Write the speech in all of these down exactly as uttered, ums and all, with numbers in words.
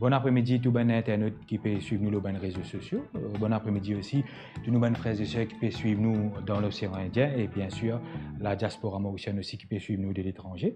Bon apremidi tou bann internot ki pe swiv nou lor bann rezo sosio. Euh, bon apremidi osi tou nou bann frer e ser ki pe swiv nou dan Losean Indien e bien sir la diaspora morisienn osi ki pe swiv nou de letranze.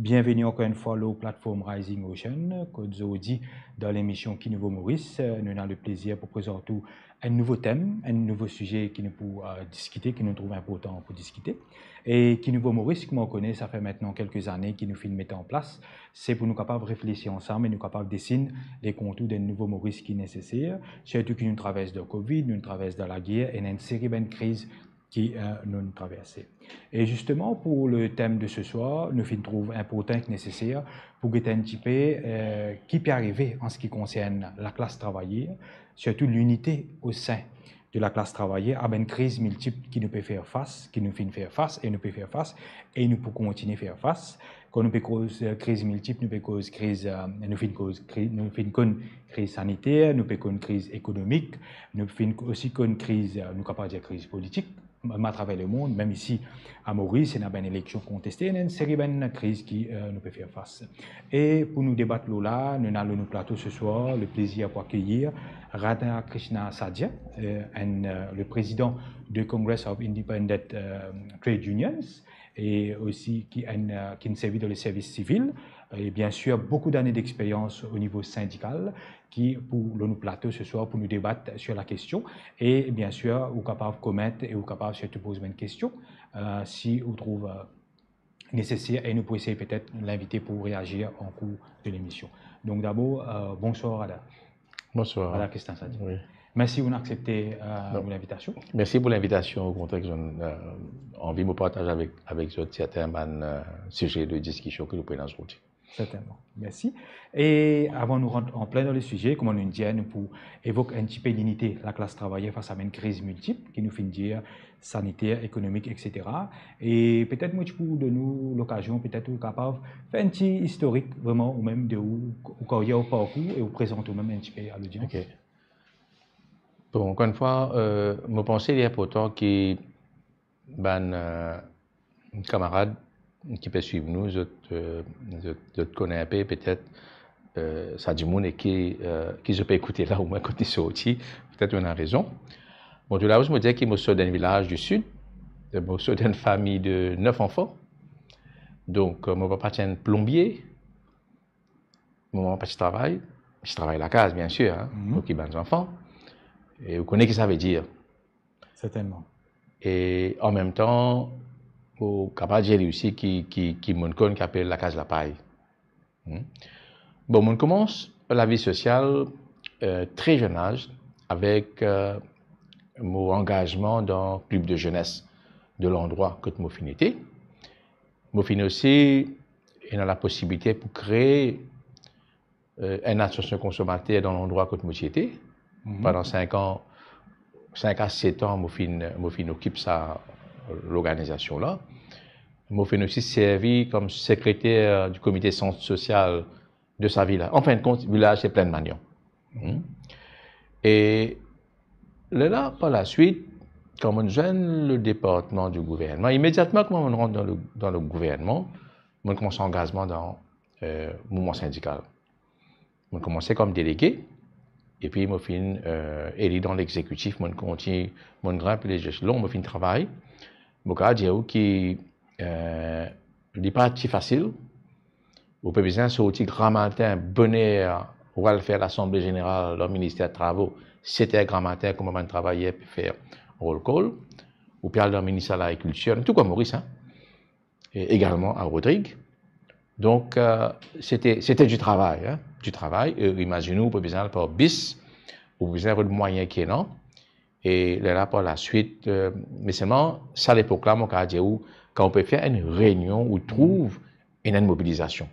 Bienveni ankor enn fwa lor platform Rising Ocean, kot zordi dan lemision Ki Nouvo Moris, euh, nou ena leplezir pou prezant ou enn nouvo tem, enn nouvo size ki nou pou, euh, diskite, ki nou trouv inportan pou diskite. E Ki Nouvo Moris, kouma ou kone, sa fer aster kelke zane ki nou finn met an plas, se pou nou kapav reflesi ansam e nou kapav desin le kontour d'enn nouvo Moris ki neseser, sirtou ki nou travers dan Covid, nou travers dan lager, ena enn seri bann kriz ki, euh, nou traverse. E zisteman, pou le tem de se swar, nou finn trouv inportan ek neseser pou get enn tipe, euh, ki pe arive an se ki konsern laklas travayer, sirtou linite o sin de laklas travayer, a bann kriz miltip ki nou pe fer fas, ki nou finn fer fas e nou pe fer fas e nou pou kontigne fer fas. Kan nou pe koz, euh, kriz miltip, nou pe koz kriz, euh, nou finn koz kri-, nou finn konn kriz saniter, nou pe konn kriz ekonomik, nou finn osi konn kriz, euh, nou kapav dir kriz politik, mem atraver lemond, mem isi a Moris, ena bann eleksion konteste, ena enn seri bann kriz ki, euh, nou pe fer fas. E pou nou debat lor la, nou ena lor nou plato se swar leplezir pou akeyir Radhakrishna Sadhya, euh, enn, euh, le prezidan de Congress of Independent, euh, Trade Unions, e osi ki enn, euh, ki'nn servi dan le servis sivil, e bien sir boukou dane dexperyans o nivo sindikal, ki pou lor nou plato se swar pou nou debat sir la kestion. E bien sir, ou kapav comment e ou kapav sirtou poz bann kestion, euh, si ou trouv, euh, neseser, e nou pou esey petet linvite pou reazir an kour de lemision. Donk dabor, euh, bonswar Radha. Bonswar. Radhakrishna Sadhya. Wi. Mersi ou'nn aksepte, euh, nou linvitasion. Mersi pou linvitasion, okontrer, zot, euh, anvi mo partaz avek, avek zot serten bann, euh, size de diskision ki nou pran azordi. Sertennman. Mersi. E avan nou rant an plin dan le size, kouma nou dir, nou pou evok enn tipe linite laklas travayer fas a bann kriz miltip, ki nou finn dir saniter, ekonomik, et cetera. E petet mo ti pou donn ou lokazion, petet ou kapav fer enn ti istorik vreman ou mem de ou, ou karyer, ou parkour, e ou prezant ou mem enn tipe a lodians. Ok. Bon, ankor enn fwa, euh, mo panse li inportan ki bann, euh, kamarad ki pe swiv nou, zot, euh, zot, zot kone inpe petet, euh, sa dimoun e ki, euh, ki zot pe ekoute la, omwin kot li sorti, petet ou ena rezon. Bon, tou dabor, mo dir ki mo sort dan enn vilaz di sid, e mo sort dan enn fami de nef zanfan. Donk, euh, mo papa ti enn plonbie, mo mama pa ti travay, ti travay lakaz, bien sir, hein, mhm, okip bann zanfan. E ou kone ki sa ve dir. Sertennman. E an mem tan, ou kapav dir li osi ki, ki, ki monn konn ki apel lakaz lapay. Hmm. Bon, monn koumans lavi sosial, euh, tre zenn az avek, euh, mo angazman dan klib de zenes de landrwa kot mo finn ete. Mo finn osi ena laposibilite pou kree euh, enn asosiasion konsomater dan landrwa kot mo ti ete. Mhm. Pandan sink an, sink a set an, mo finn, mo finn okip sa, lorganizasion la. Mo finn osi servi kom sekreter di komite sant sosial de sa vilaz. An fin de kont, vilaz se Plaine Magnan. Hmm. E lerla, par laswit, kan monn zwenn le departman di gouvernman, imediatman kan monn rant dan le, dan le gouvernman, monn koumans angazman dan, euh, mouvman sindikal. Monn koumanse kom delege, epi mo finn, euh, eli dan lexekitif, monn kontign, monn grinp lezeselon, mo finn travay. Mo kapav dir ou ki, euh, li pa ti fasil. Ou pe bizin sorti gramatin, boner, ou al fer lasanble zeneral dan minister travo, set er gramatin, kouma bann travayer pe fer roll call. Ou pe al dan minister lagrikiltir, tou kouma Moris, hein. E egalman a Rodrig. Donk, euh, sete, sete di travay, hein, di travay. E imazinn ou, ou pe bizin al par bis, ou pe bizin rod mwayin ki ena. E lerla par laswit, euh, me selman, sa lepok la, mo kapav dir ou, kan ou pe fer enn reynion, ou trouv ena enn mobilizasion.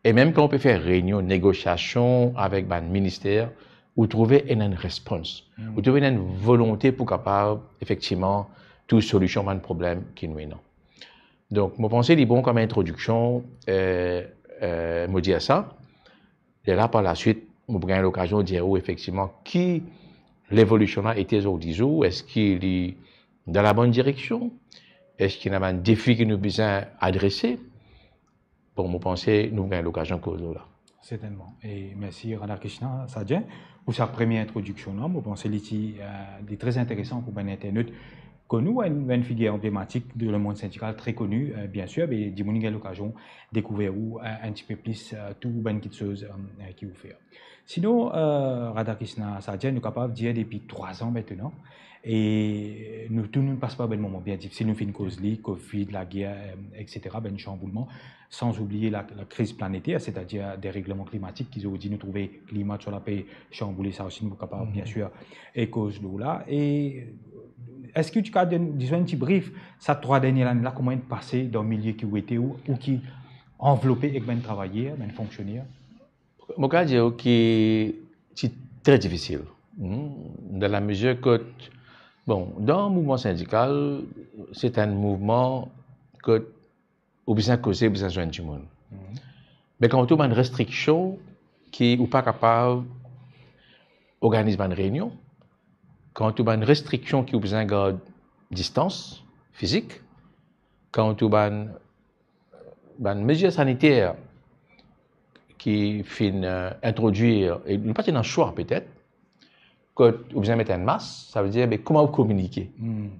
E mem kan ou pe fer reynion, negosiasion avek bann minister, ou trouve ena enn respons. Hmm. Ou trouve ena enn volonte pou kapav, efektivman, trouv solision bann problem ki nou ena. Donk, mo panse li bon kom introdiksion, euh, euh, mo dir sa. Lerla par laswit, mo pou gagn lokazion dir ou efektivman ki levolision la ete zordi zour, eski li dan labonn direksion, eski ena bann defi ki nou bizin adrese, Bon, mo panse nou gagn lokazion koz lor la. Sertennman. E mersi Radhakrishna Sadyan pou sa premie introdiksion la. Mo panse li ti, euh, li tre interesan pou bann internat kone ou, enn, enn figir anblematik de lemond sindikal, tre koni, euh, biensir, me dimoun gagn lokazion dekouver ou, euh, enn tipe plis, euh, tou bann kiksoz, euh, ki ou fer. Sinon, euh, Radhakrishna Sadyan, nou kapav dir depi trwa an aster, e nou tou nou pas par bann moman bien difisil, nou finn koz li, covid, lager, euh, et cetera, bann tranbleman, san oubliye la, la kriz planeter, setadir deregleman klimatik, ki zordi nou trouve klima ti pe tranble, sa osi nou kapav, mhm, biensir, e koz lor la. E eski ou ti kapav donn, dizon, enn ti brif, sa trwa dernie lane la, kouma inn pase dan milie ki ou ete ou, ou ki anvlope ek bann travayer, bann fonksioner? Mo kapav dir ou ki ti tre difisil. Hmm, dan lamezir kot, bon, dan mouvman sindikal, se enn mouvman kot ou bizin koze, ou bizin zwenn dimoun. Mhm. Me kan ou trouv bann restriksion ki ou pa kapav organiz bann reynion, kan ou trouv bann restriksion ki ou bizin gard distans fizik, kan ou trouv bann, bann mezir saniter ki finn, euh, introdwir, e nou pa ti ena swa petet, kot ou bizin met enn mas, savedir, be, kouma ou kominike? Hmm.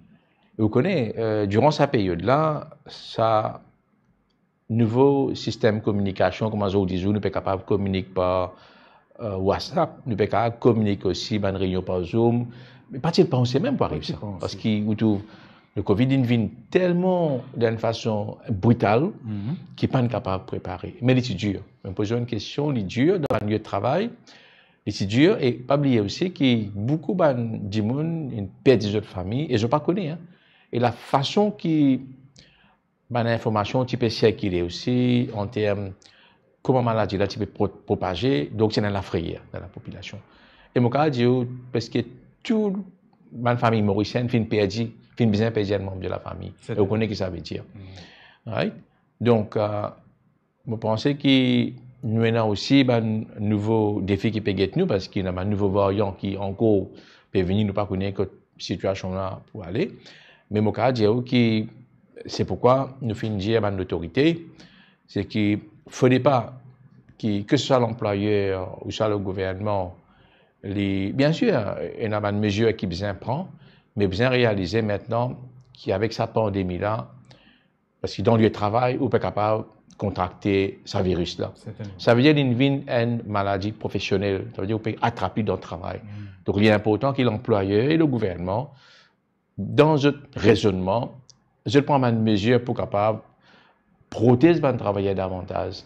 E ou kone, euh, diran sa period la, sa nouvo sistem kominikasion, kouma zordi zour nou pe kapav kominik par, euh, WhatsApp, nou pe kapav kominik osi bann reynion par Zoom, me pa ti panse mem pou ariv sa. Pa ti panse. Parski ou trouv le covid inn vinn telman dan enn fason brital, mhm, ki pa'nn kapav prepare. Me li ti dir. Me poz enn kestion, li dir dan bann lie travay, li ti dir, e pa bliye osi ki boukou bann dimoun inn perdi zot fami e zot pa kone, hein. E lafason ki bann informasion ti pe sirkile osi an term kouma maladi la ti pe pro-, propaze, donk ti ena lafreyer dan lapopilasion. E mo kapav dir ou, preske tou bann fami morisien finn perdi, finn bizin perdi enn manb de lafami. E ou kone ki sa ve dir. Mm. Right? Donk, euh, mo panse ki nou ena osi bann nouvo defi ki pe get nou, parski ena bann nouvo varian ki ankor pe vini, nou pa kone kot sitiasion la pou ale. Me mo kapav dir ou ki se poukwa nou finn dir bann lotorite, se ki fode pa ki, ke se swa lanplwayer ouswa le gouvernman, li, biensir, ena bann mezir ki bizin pran, me bizin realize aster ki avek sa pandemi la, parski dan lie travay, ou pe kapav kontrakte sa viris la. Sertennman. Savedir li vinn enn maladi profesionel. Savedir ou pe atrap li dan travay. Mm. Donk, li inportan ki lanplwayer e le gouvernman, dan zot rezonnman, zot pran bann mezir pou kapav protez bann travayer davantaz.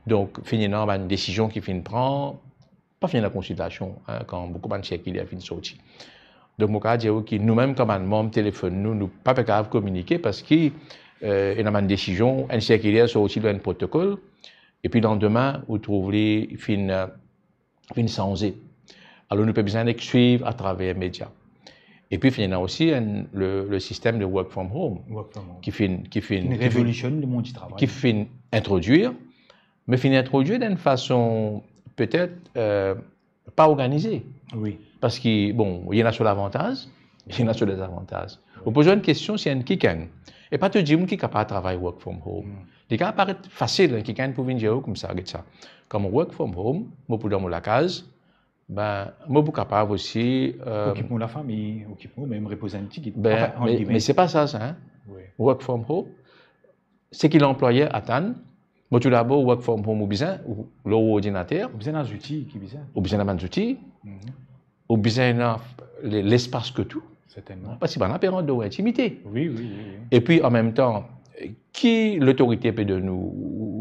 Donk, finn ena bann desizion ki finn pran, pa finn ena konsiltasion, hein, kan boukou bann sirkiler finn sorti. Donk, mo kapav dir ou ki nou mem, kan bann manb telefonn nou, nou pa pe kapav kominike parski, euh, ena bann desizion, enn sirkiler sorti dan enn protokol, epi landime, ou trouv li finn, euh, finn sanze. Alor, nou pe bizin nek swiv atraver media. Epi, finn ena osi enn, le, le sistem de work from home, work from home, ki finn, ki finn, finn ki finn, revolisionn lemond di travay, ki finn introdwir, me finn introdwir dan enn fason petet, euh, pa organize. Wi. Parski, bon, ena so lavantaz, ena so dezavantaz. Wi. Ou poz enn kestion, si enn kikenn, e pa tou dimoun ki kapav travay work from home. Hmm. Li kapav paret fasil, enn kikenn pou vinn dir ou koumsa, get sa. Kan mo work from home, mo pou dan mo lakaz, ben, mo pou kapav osi, euh, okip mo lafami, okip mo mem, repoz enn tigit. Ben, anfin, ant gimye, me se pa sa, sa, hein. Wi. Work from home, seki lanplwayer atann, mo tou dabor work from home, ou bizin, ou, lor ordinater. Ou bizin ena zouti ki bizin. Ou bizin ena bann zouti. Mhm. Ou bizin ena le-, lespas kot ou. Sertennman. Parski bann la pe rant dan ou intimite. Wi, wi, wi, wi. Epi, an mem tan, ki lotorite pe donn ou,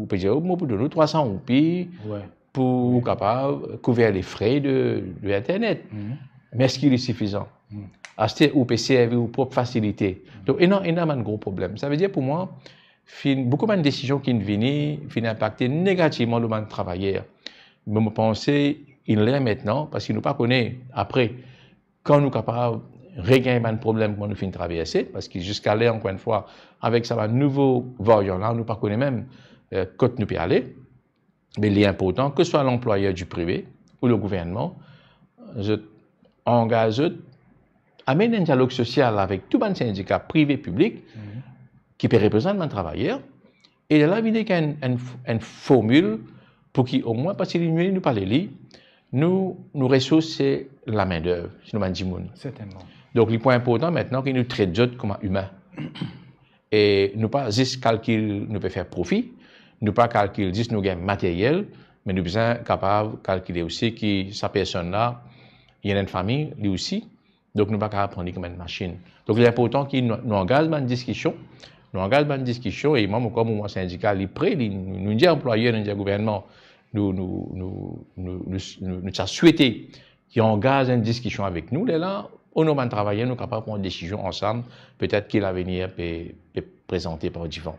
ou pe dir, "Oh, mo pou donn ou trwa san roupi, wi, pou ou kapav kouver lefre de, de internet." Mhm. Me eski li sifizan? Mhm. Aster ou pe servi ou prop fasilite. Mhm. Donk, ena, ena bann gro problem. Savedir pou mwa, finn, boukou bann desizion ki finn vini, finn inpakte negativman lor bann travayer. Me mo panse, il est l'heure maintenant, parski nou pa kone apre, kan nou kapav regagn bann problem kouma nou finn traverse, parski ziska ler, ankor enn fwa, avek sa bann nouvo varian la, nou pa kone mem, euh, kot nou pe ale. Me li inportan, ke swa lanplwayer di prive ou le gouvernman, zot angaz zot, amenn enn dialog sosial avek tou bann sindika prive, piblik, mhm, ki pe reprezant bann travayer, E lerla vinn ek enn, enn, enn formil pou ki omwin, parski li nou pa lir li, nou, nou resours se lamendev, se nou bann dimoun. Sertennman. Donk, li pou inportan aster ki nou tret zot kouma imin. E nou pa zis kalkil nou pe fer profi, nou pa kalkil zis nou gagn materyel, me nou bizin kapav kalkile osi ki sa personn la, li ena enn fami, li osi, donk nou pa kapav pran li kouma enn masinn. Donk, li inportan ki nou, nou angaz bann diskision, nou angaz bann diskision, e mwa, mo kouma mouvman sindikal, li pre, li, nou, nou dir anplwayer, nou dir gouvernman, nou, nou, nou ti a swete ki angaz enn diskision avek nou, lerla, o non bann travayer, nou kapav pran desizion ansam, petet ki lavenir pe, pe prezante par divan.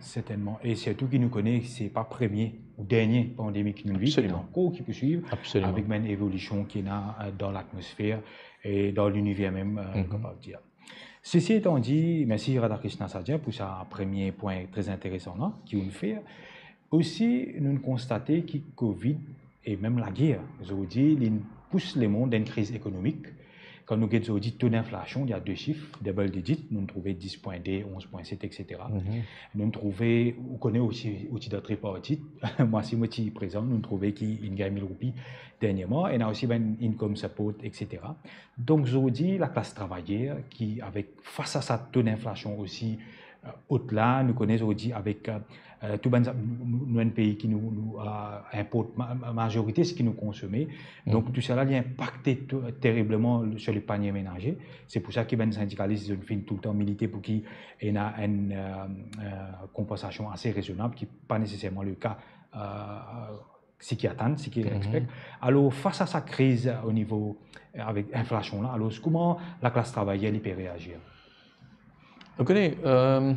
Sertennman. E sirtou ki nou kone, se pa premie ou dernie pandemi ki nou viv, Absoliman. Ena ankor ki pou swiv, Absoliman. Avek bann evolision ki ena, euh, dan latmosfer e dan liniver mem, euh, Mhm. Kapav dir. Sesi etan di, mersi Radhakrishna Sadhya pou sa premie pwin tre interesan la ki ou'nn fer. Osi, nou'nn konstate ki Covid e mem lager, zordi, li pous lemond dan enn kriz ekonomik. Kan nou get zordi to dinflasion, li a de sif, double digit, nou'nn trouve dis pwin de, onz pwin set, et cetera. Mhm. Nou'nn trouve, ou kone osi, osi dan tripartit, mwa si mo ti prezan, nou'nn trouve ki inn gagn mil roupi dernierman, ena osi bann income support, et cetera. Donk, zordi, laklas travayer ki, avek, fas a sa to dinflasion osi, euh, ot la, nou kone zordi avek, euh, euh, tou bann, nou, nou, nou enn pei ki nou, nou, euh, inport ma-, ma-, mazorite seki nou konsome. Donk, Mhm. Tousala, li inpakte to-, teribleman sur le panie menaze. Se pou sa ki bann sindikalis, zot finn toultan milite pou ki ena enn, euh, euh, konpansasion ase rezonab, ki pa neseserman le ka, euh, seki atann, seki Mhm. Expect. Alor, fas a sa kriz, euh, o nivo, euh, avek inflasion la, alor, kouma laklas travayer li pe reazir? Ou kone, euh,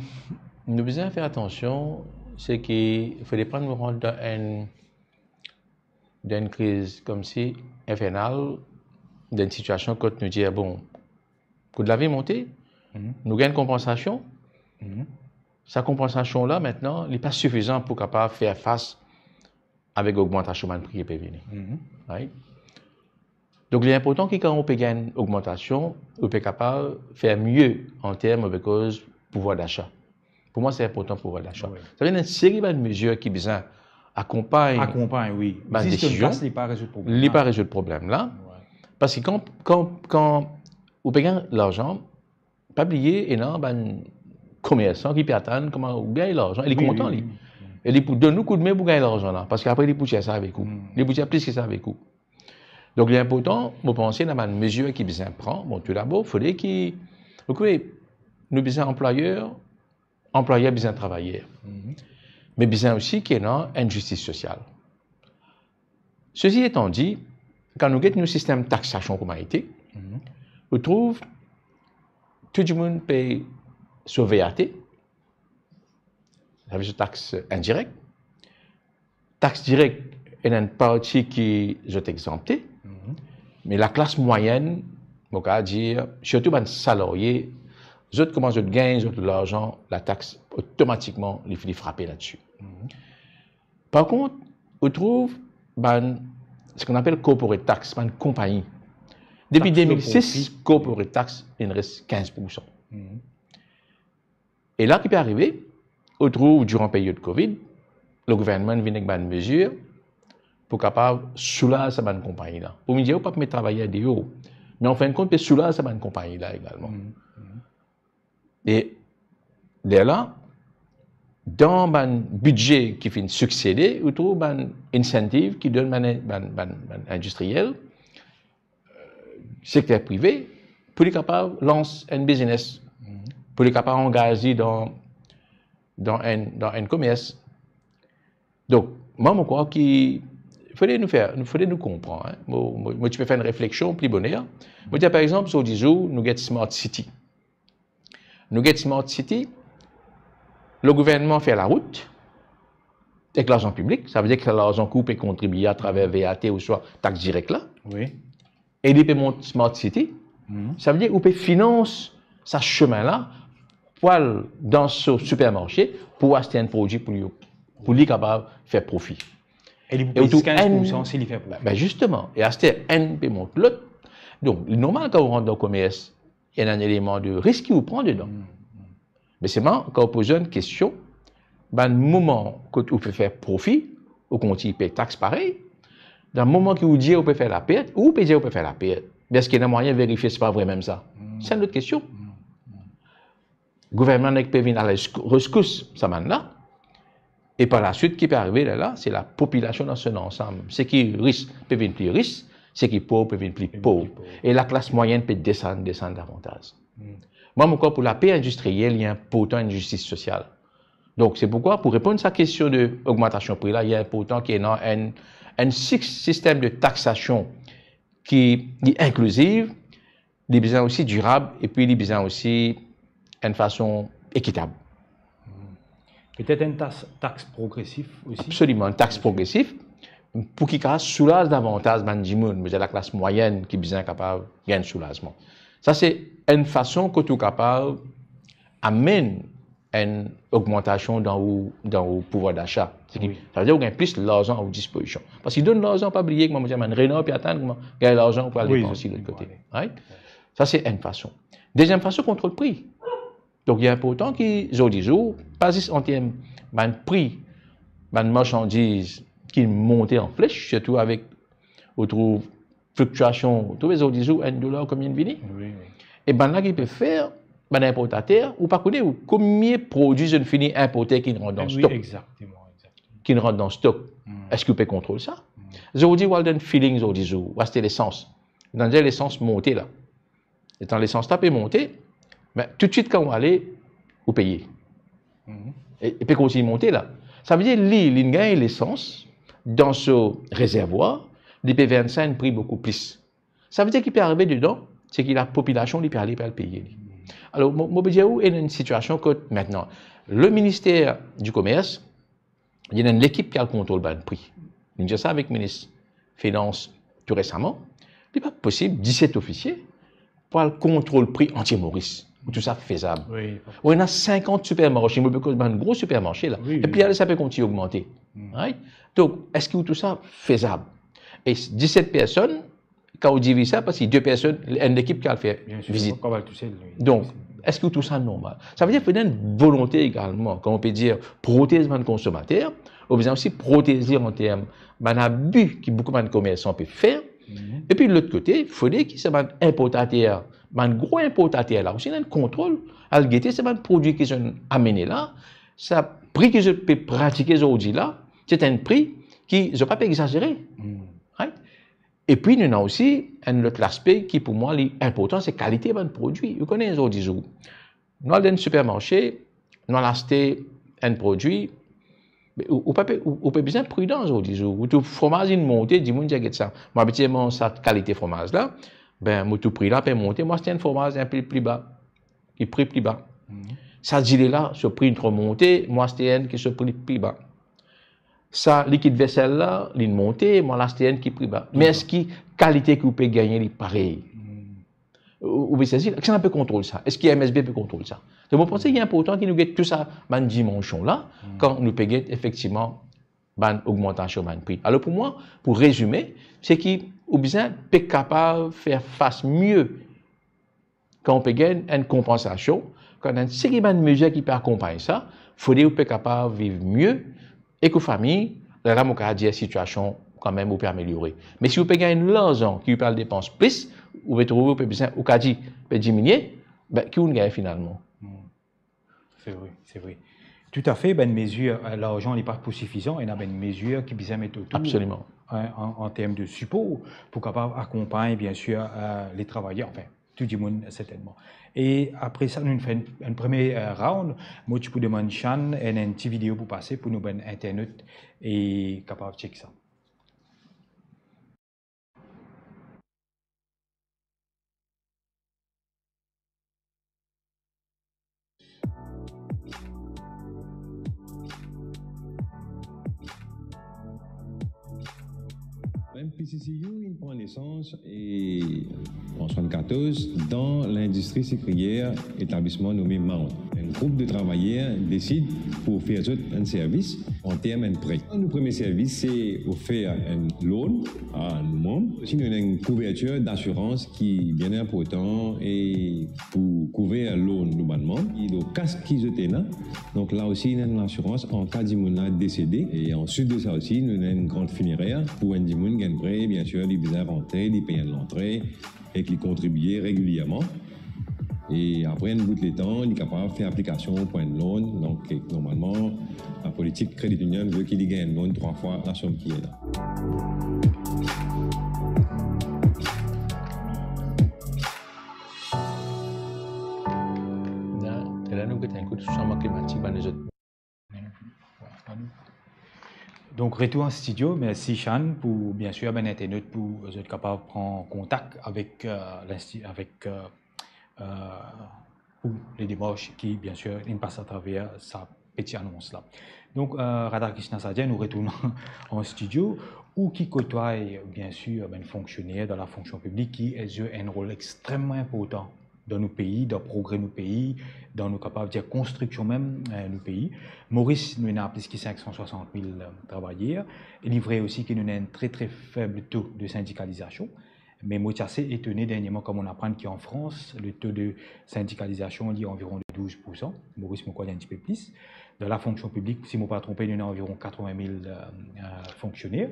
nou bizin fer atansion, seki fode pa nou rant dan enn, dan enn kriz koumsi infernal, dan enn sitiasion kot nou dir, bon, kou lavi monte, Mhm. nou gagn konpansasion. Mhm. Sa konpansasion la, aster, li pa sifizan pou kapav fer fas avek ogmantasion bann pri ki pe vini. Mhm. Right? Donk, li inportan ki kan ou pe gagn ogmantasion, ou pe kapav fer mie an term, because pouvwar dasa. Pou mwa, se inportan, pouvwar dasa. Wi. Sa vedir enn seri bann mezir ki bizin akonpagn Akonpagn, wi. Zis enn desizion, kas, li pa rezoud problem li la. Pa rezoud problem la. Wi. Parski kan, kan, kan ou pe gagn larzan, pa bliye, ena bann komersan ki pe atann kouma ou gagn larzan, e li Wi, kontan, wi, li. Wi, wi. E li pou donn ou koudme pou gagn larzan la, parski apre li pou tir sa avek ou. Hmm. Li pou tir plis ki sa avek ou. Donk, li inportan, mo panse, ena bann mezir ki bizin pran. Bon, toudabor, fode ki, ou kone, nou bizin anplwayer, anplwayer bizin travayer. Mhm. Me bizin osi ki ena enn zistis sosial. Sesi etan di, kan nou get nou sistem taksasion kouma ete, Mhm. ou trouv tou dimoun pey so V A T, sa vedir so tax indirek. Tax direk, ena enn parti ki zot exanpte, Mhm. me laklas mwayenn, mo kapav dir, sirtou bann salarie, zot kouma zot gagn zot larzan, latax otomatikman li fini frape ladsi. Mhm. Par kont, ou trouv bann, seki nou apel corporate tax, bann konpagni. Depi Tax sur de mil sis, profit. Corporate tax, inn res kinz poursan. Mhm. E la ki pe arive, ou trouv diran period Covid, le gouvernman vinn ek bann mezir pou kapav soulaz sa bann konpagni la. Pou vinn dir, ou pa pou met travayer deor. Me an fin de kont, pe soulaz sa bann konpagni la egalman. Mhm. Mhm. E lerla, dan bann bidze ki finn siksede, ou trouv bann incentive ki donn bann, bann, bann, bann indistriyel, sekter prive, pou li kapav lans enn biznes, Mhm. pou li kapav angaz li dan, dan enn, dan enn komers. Donk, mwa, mo krwar ki fode nou fer, fode nou konpran, en. Mo, mo, mo ti pe fer enn refleksion pli boner. Mo dir, par exanp, zordi zour, nou get Smart City. Nou get Smart City, le gouvernman fer larout ek larzan piblik, sa vedir ki sa larzan ki ou pe kontribie atraver V A T ouswa tax direk la, Wi. e li pe mont Smart City, Mhm. sa vedir ou pe finans sa semin la pou al dan so sipermarse pou aste enn prodwi pou li, pou li kapav fer profi. E li pou E ou pey trouv kinz poursan enn si li fer profi. Ben, zisteman, e aster enn pe mont lot. Donk, li normal kan ou rant dan komers, ena enn eleman de risk ki ou pran dedan. Mm, mm. Me selman, kan ou poz enn kestion, Bann moman kot ou pe fer profi, ou kontign pey tax parey. Dan moman ki ou dir ou pe fer lapert, ou pe dir ou pe fer lapert. Me eski ena mwayin verifie se pa vre mem sa? Hmm. Se enn lot kestion. Hmm. Hmm. Gouvernman nek pe vinn a la resk-, reskous sa bann la. E par laswit, ki pe arive lerla, se lapopilasion dan so ansam. Seki ris pe vinn pli ris, seki pov pe vinn pli pov. Pli pov. E laklas mwayinn pe desann, desann davantaz. Hmm. Mwa, mo krwar pou lape indistriel, li inportan enn zistis sosial. Donk, se poukwa, pou reponn sa kestion de ogmantasion pri la, li inportan ki ena enn, enn sis-, sistem de taksasion ki, ki inkliziv, li bizin osi dirab, epi li bizin osi enn fason ekitab. Hmm. Petet enn tas-, tax progresif osi? Absoliman, enn tax progresif, pou ki kapav soulaz davantaz bann dimoun, me laklas mwayinn ki bizin kapav gagn soulazman. Sa se enn fason kot ou kapav amenn enn ogmantasion dan ou, dan ou pouvwar dasa. Seki, wi, savedir ou gagn plis larzan a ou dispozision. Parski donn larzan, pa bliye kouma mo dir, bann renar pe atann kouma gagn larzan pou al depanse lot kote. Wi, zot pe ale. Right? Sa se enn fason. Deziem fason, kontrol pri. Donk, li inportan ki zordi zour, pa zis an term bann pri bann marsandiz ki monte an fles, sirtou avek, ou trouv, fliktiasion, ou trouve zordi zour enn dolar konbien vini? Wi, wi. E bann la ki pe fer, bann inportater, ou pa kone ou konbien prodwi zot fini inporte ki rant dan stok. Wi, exakteman, exakteman. Ki rant dan stok. Hmm. Eski ou pe kontrol sa? Hmm. Zordi, ou al dan filling zordi zour, ou aste lesans. Ou tann dir lesans monte la. Letan lesans la pe monte, me toutswit kan ou ale, ou peye. Mhm. E, e pe kontign monte la. Savedir li, li gagn lesans dan so rezervwar, li pe vann sa enn pri boukou plis. Savedir ki pe arive dedan, seki lapopilasion, li pe ale, pe al peye li. Mhm. Alor, mo, mo pe dir ou, ena enn sitiasion kot, mintnan, le minister di komers, li ena enn lekip ki al kontrol bann pri. Nou dir sa avek minis finans tou resaman, li pa posib diset ofisie pou al kontrol pri antie Moris. Ou trouv sa fezab? Wi, pa posib. Ou ena sinkant sipermarse, mo pe koz bann gro sipermarse la. Wi, wi. Epi ale, sa pe kontign ogmante. Hmm. Right? Donk, eski ou trouv sa fezab? E diset personn, kan ou diviz sa, parski de personn, enn lekip ki al fer vizit. Bien sir, pa kapav al tousel, wi. Donk, eski ou trouv sa normal? Savedir fode enn volonte egalman, kan ou pe dir protez bann konsomater, ou bizin osi proteze an term bann abi ki boukou bann komersan pe fer. Mhm. Epi lot kote, fode ki sa bann inportater, bann gro inportater la osi, ena enn kontrol, al gete sa bann prodwi ki zot amene la, sa pri ki zot pe pratike zordi la, se enn pri ki zot pa pe egzazere. Mhm. Right? Epi nou ena osi enn lot laspe ki pou mwa li inportan, se kalite bann prodwi. Ou kone zordi zour, nou al dan enn sipermarse, nou al aste enn prodwi, me ou, ou pa pe, ou, ou pe bizin pridan zordi zour. Ou trouv fromaz inn monte, dimoun dir, "Get sa, mo abitie manz sa kalite fromaz la, be mo trouv pri la pe monte, mo aste enn fromaz enpe pli ba, ki pri pli ba. Mhm. Sa zile la, so pri tro monte, mo aste enn ki so pri pli ba." Sa likid vesel la, li monte, mo al aste enn ki pri ba. Me eski kalite ki ou pe gagne li parey? Hmm. Ou, ou pe sezi, ki sa pe kontrol sa? Eski M S B pe kontrol sa? Donk, mo panse ki inportan ki nou get tou sa bann dimansion la, hmm, kan nou pe get efektivman bann ogmantasion bann pri. Alor pou mwa, pou rezime, se ki ou bizin pe kapav fer fas mie kan ou pe gagn enn konpansasion, kan enn seri bann mezir ki pe akonpagn sa, fode ou pe kapav viv mie ek ou fami, lerla mo kapav dir sitiasion kanmem ou pe ameliore. Me si ou pe gagn larzan ki ou pe al depans plis, ou pe trouve ou pe bizin, ou kapav dir, pe diminie, be, ki ou'nn gagne finalman? Hmm. Se vre, se vre. Toutafe, bann mezir, eh, larzan li pa pou sifizan, ena bann mezir ki bizin met otour, absoliman, eh, an, an term de sipor pou kapav akonpagn, bien sir, eh, le travayer, anfin, tou dimoun, sertennman. E apre sa, nou fer enn, enn premie, eh, round. Mo ti pou demann Shan enn, enn ti video pou pase pou nou bann internot e kapav check sa. M P C C U inn pran nesans e an swasannkatorz dan lindistri sikriyer, etablisman nome Mount. Group de travayer desid pou ofer zot enn servis an term enn pre. Nou premie servis se ofer enn loan a nou manb. Osi nou ena enn kouvertir dasirans ki bien inportan e pou kouver loan nou bann manb. E lor kas ki zot ena, donk la osi ena enn lasirans an ka dimoun la desede. E answit de sa osi, nou ena enn grant finerer pou enn dimoun gagn pre, biensir, li bizin rantre, li pey enn lantre, ek li kontribie regilierman. E apre enn bout letan, li kapav fer aplikasion pou enn loan. Donk, normalman, lapolitik Credit Union ve ki li gagn enn loan trwa fwa lasom ki ena. La, la nou get enn kout sanzman klimatik, bann lezot. Donk, retour an stidio. Mersi, Shan, pou, biensir, bann internet pou zot kapav pran kontak avek, euh, linsti-, avek, euh, euh, pou le demars ki, biensir, inn pas atraver sa peti anons la. Donk, euh, Radhakrishna Sadhya, nou retourn an stidio, ou ki kotway, biensir, bann fonksioner dan lafonksion piblik ki zwe enn rol extreman inportan dan nou pei, dan progre nou pei, dan, nou kapav dir, konstriksion mem, eh, nou pei. Moris, nou ena plis ki sink san swasant mil, eh, travayer. E li vre osi ki nou ena enn tre, tre feb to de sindikalizasion. Me mo ti ase etone dernierman, kan mo'nn aprann ki an Frans, le to de sindikalizasion, li anviron de douz pour san. Moris, mo krwar, li enn tipe plis. Dan lafonksion piblik, si mo pa tronpe, nou ena anviron katrevin mil, eh, eh, fonksioner.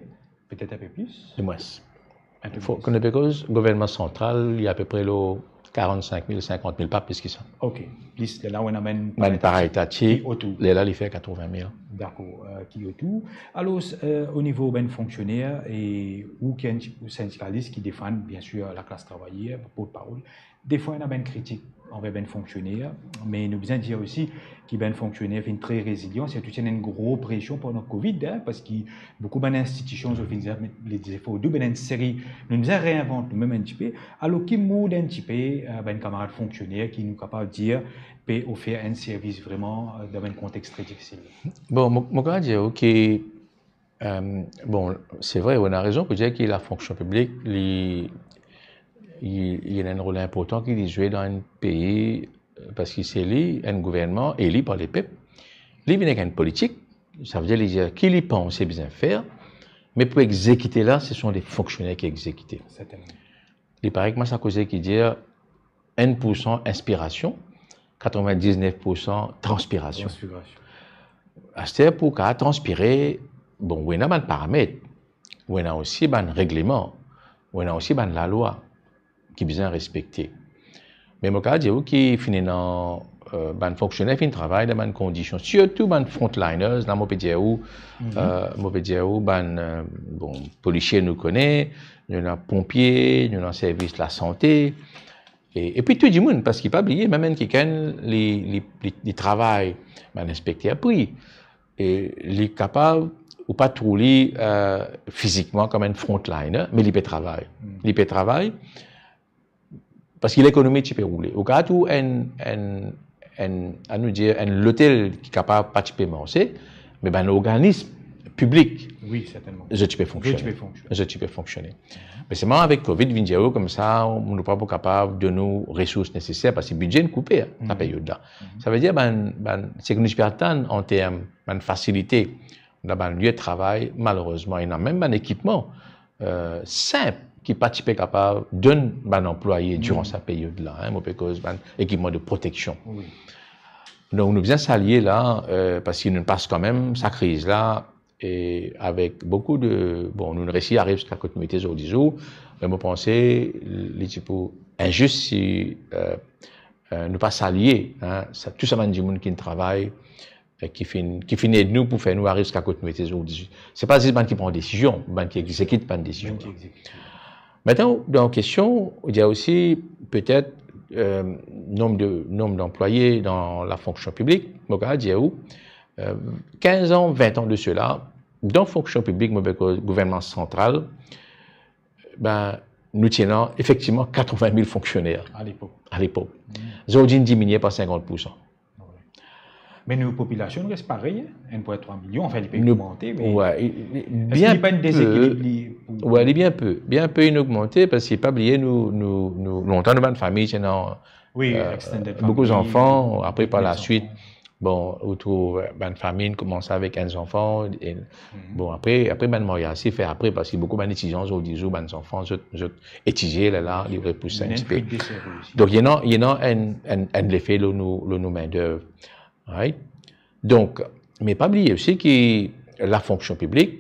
Petet enn pe plis? Enn pe plis. Fo, kan nou pe koz gouvernman santral, li apepre lor karannsink mil, sinkant mil, pa plis ki sa. Ok. Plis, lerla ou ena bann, bann paraetat ki otour. Lerla li fer katrevin mil. Dakor, eh, ki otour. Alor, eh, o nivo bann fonksioner, e ou ki enn ti, sindikalis ki defann, biensir, laklas travayer, portparol, defwa ena bann kritik anver bann fonksioner, me nou bizin dir osi ki bann fonksioner finn tre rezilyan, sirtou ti ena enn gro presion pandan Covid, hein, parski boukou bann institision, zot finn dir, met, li dir, fode nou bann enn seri, nou bizin reinvant nou mem enn tipe. Alor, ki mod enn tipe, eh, bann kamarad fonksioner ki, nou kapav dir, pe ofer enn servis vreman, eh, dan bann kontex tre difisil? Bon, mo, mo kapav dir ou ki Eh, bon, se vre, ou ena rezon pou dir ki lafonksion piblik, li, li, li ena enn rol inportan ki li zwe dan enn pei, eh, parski se li, enn gouvernman eli par lepep, li vinn ek enn politik, savedir li dir ki li panse bizin fer, me pou exekite la, se son de fonksioner ki exekite. Sertennman. Li parey kouma sa koze ki dir, enn pour san inspirasion, katrevin-diznef pour san transpirasion. Transpirasion. Aster pou kapav transpire, bon, ou ena bann paramet, ou ena osi bann regleman, ou ena osi bann lalwa ki bizin respekte. Me mo kapav dir ou ki finn ena, eh, bann fonksioner finn travay dan bann kondision, sirtou bann frontliners, la mo pe dir ou, eh, mo pe dir ou bann, eh, bon, polisie nou kone, nou ena ponpie, nou ena servis lasante, e, epi tou dimoun, parski pa bliye, mem enn kikenn, li, li, li, li travay, bann inspekter pri, e li kapav, ou pa trouv li, eh, fizikman kouma enn frontliner, me li pe travay. Li pe travay, parski lekonomi ti pe roule. Ou kapav trouv enn, enn, enn, anou dir, enn lotel ki kapav pa ti pe marse, me bann organism piblik, wi, sertennman, zot ti pe fonksione. Zot ti pe fonksione. Zot ti pe fonksione. Me selman avek Covid, vinn dir ou koumsa, nou pa pou kapav donn ou resours neseser, parski bidze inn koupe, sa, period la. Savedir, bann, bann, seki nou ti pe atann an term bann fasilite, dan bann lie travay, malerezman, ena mem bann ekipman, eh, sinp ki pa ti pe kapav donn bann anplwaye diran sa period la, hein, mo pe koz bann ekipman de proteksion. Wi. Donk, nou bizin salie la, eh, parski nou pas kanmem sa kriz la, e avek boukou de, bon, nou resi ariv ziska kot nou ete zordi zour, me mo panse li ti pou inzis si, eh, eh, nou pa salie, hein, sa, tou sa bann dimoun ki travay, eh, ki finn, ki finn ed nou pou fer nou ariv ziska kot nou ete zordi. Se pa zis bann ki pran desizion, bann ki egzekit bann desizion. Bann ki egzekit. Aster, dan kestion, ou dir osi, petet, eh, nonb de, nonb danplwaye dan lafonksion piblik, mo kapav dir ou, eh, kinz an, vin an de sela, dan fonksion piblik, mo pe koz gouvernman santral, ben, nou ti ena efektivman katrevin mil fonksioner. A lepok. A lepok. Zordi, inn diminie par sinkant pour san. Wi. Me nou popilasion res parey, hein? Enn pwin trwa milion, anfin, li pe ogmante, me, wi, eski li pa enn dezekilib, li, pou... Wi, li bien pe, bien pe inn ogmante, parski pa bliye, nou, nou, nou, lontan nou bann fami ti ena Wi, euh, extended family, boukou zanfan, apre par la suit, bon, ou trouv, euh, bann fami koumans avek enn zanfan, e, bon, apre, apre bann maryaz se fer apre, parski boukou bann etidian zordi zour, bann zanfan, zot, zot etidie, lerla, li repous enn tipe. Donk, ena, ena enn, enn, enn lefe lor nou, lor nou main d'œuvre. Right? Donk, me pa bliye osi ki lafonksion piblik,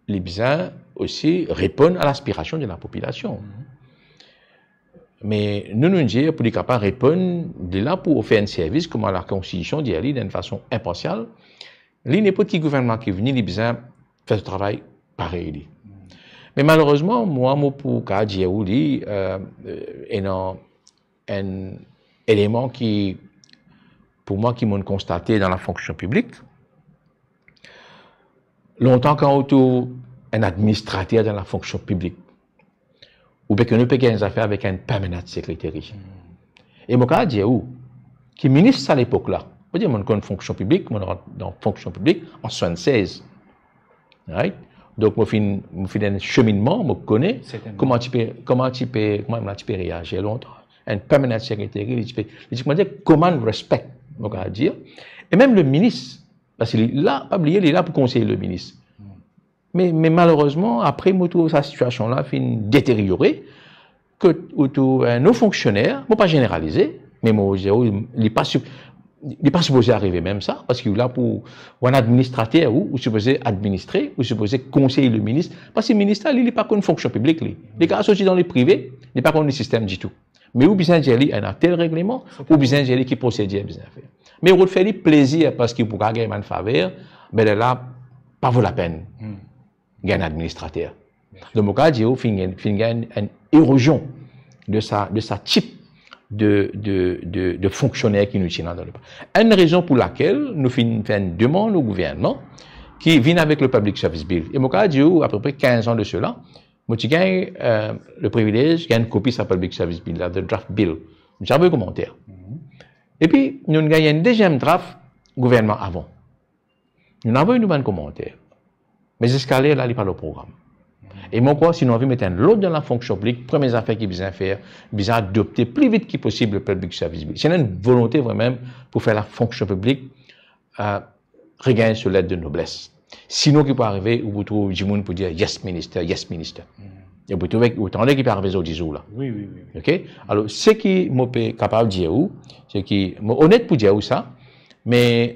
li bizin osi reponn a laspirasion de lapopilasion. Me nou, nou dir pou li kapav reponn, li la pou ofer enn servis kouma lakonstitision dir li, dan enn fason inparsial. Li, ninport ki gouvernman ki vini, li bizin fer so travay parey li. Me malerezman, mwa, mo pou kapav dir ou li, euh, euh, ena enn eleman ki, pou mwa, ki mo'nn konstate dan lafonksion piblik. Lontan, kan ou trouv enn administrater dan lafonksion piblik, ou pe, nou pe gagn zafer avek enn permanent secretary. E mo kapav dir ou ki minis sa lepok la, mo dir, mo'nn konn fonksion piblik, mo'nn rant dan fonksion piblik an swasann-sez. Right? Donk, mo finn, mo finn enn seminnman, mo kone kouma ti pe, kouma ti pe, kouma la ti pe reazir lontan. Enn permanent secretary, li ti pe, li ti kouma dir command respect, mo kapav dir. E mem le minis, parski li la, pa bliye, li la pou konsey le minis. Me, me malerezman, apre, mo trouv sa sitiasion la finn deteriore, kot ou trouv, eh, nou fonksioner, mo pa zeneralize, me mo dir ou, li pa si-, li pa sipoze arive mem sa, parski ou la pou, ou enn administrater, ou, ou sipoze administre, ou sipoze konsey le minis, parski minis la, li, li pa konn fonksion piblik, li. Li kapav sorti dan leprive, li pa konn lesistem ditou. Me ou bizin dir li ena tel regleman, ou bizin dir li ki prosedir bizin fer. Me ou fer li plezir parski pou gagn bann faver, be lerla pa vo lapenn gagn administrater. Donk, mo kapav dir ou finn gagn, finn gagn enn erozion de sa, de sa tip de, de, de, de fonksioner ki nou ti ena dan lepok. Enn rezon pou lakel nou finn fer enn demann o gouvernman ki vinn avek le Public Service Bill. E mo kapav dir ou, apepre kinz an de sela, mo ti gagn, eh, le privilez gagn enn kopi sa Public Service Bill la, the draft bill. Mo ti avoy komanter. Epi, nou gagn enn deziem draft gouvernman avan. Nou avoy nou bann komanter. Me ziska ler la, li pa lor program. E mo krwar, si nou anvi met enn lord dan lafonksion piblik, premie zafer ki bizin fer, bizin adopte pli vit ki posib le Public Service Bill. Si ena enn volonte vremem pou fer lafonksion piblik, eh, regagn so let de nobles. Sinon, ki pou arive, ou pou trouv dimoun pou dir, "Yes, minister, yes, minister." E ou pou trouve, ou tande ki pe arive zordi zour la. Wi, wi, wi, wi. Ok? Alor, seki mo pe kapav dir ou, seki, mo onet pou dir ou sa, me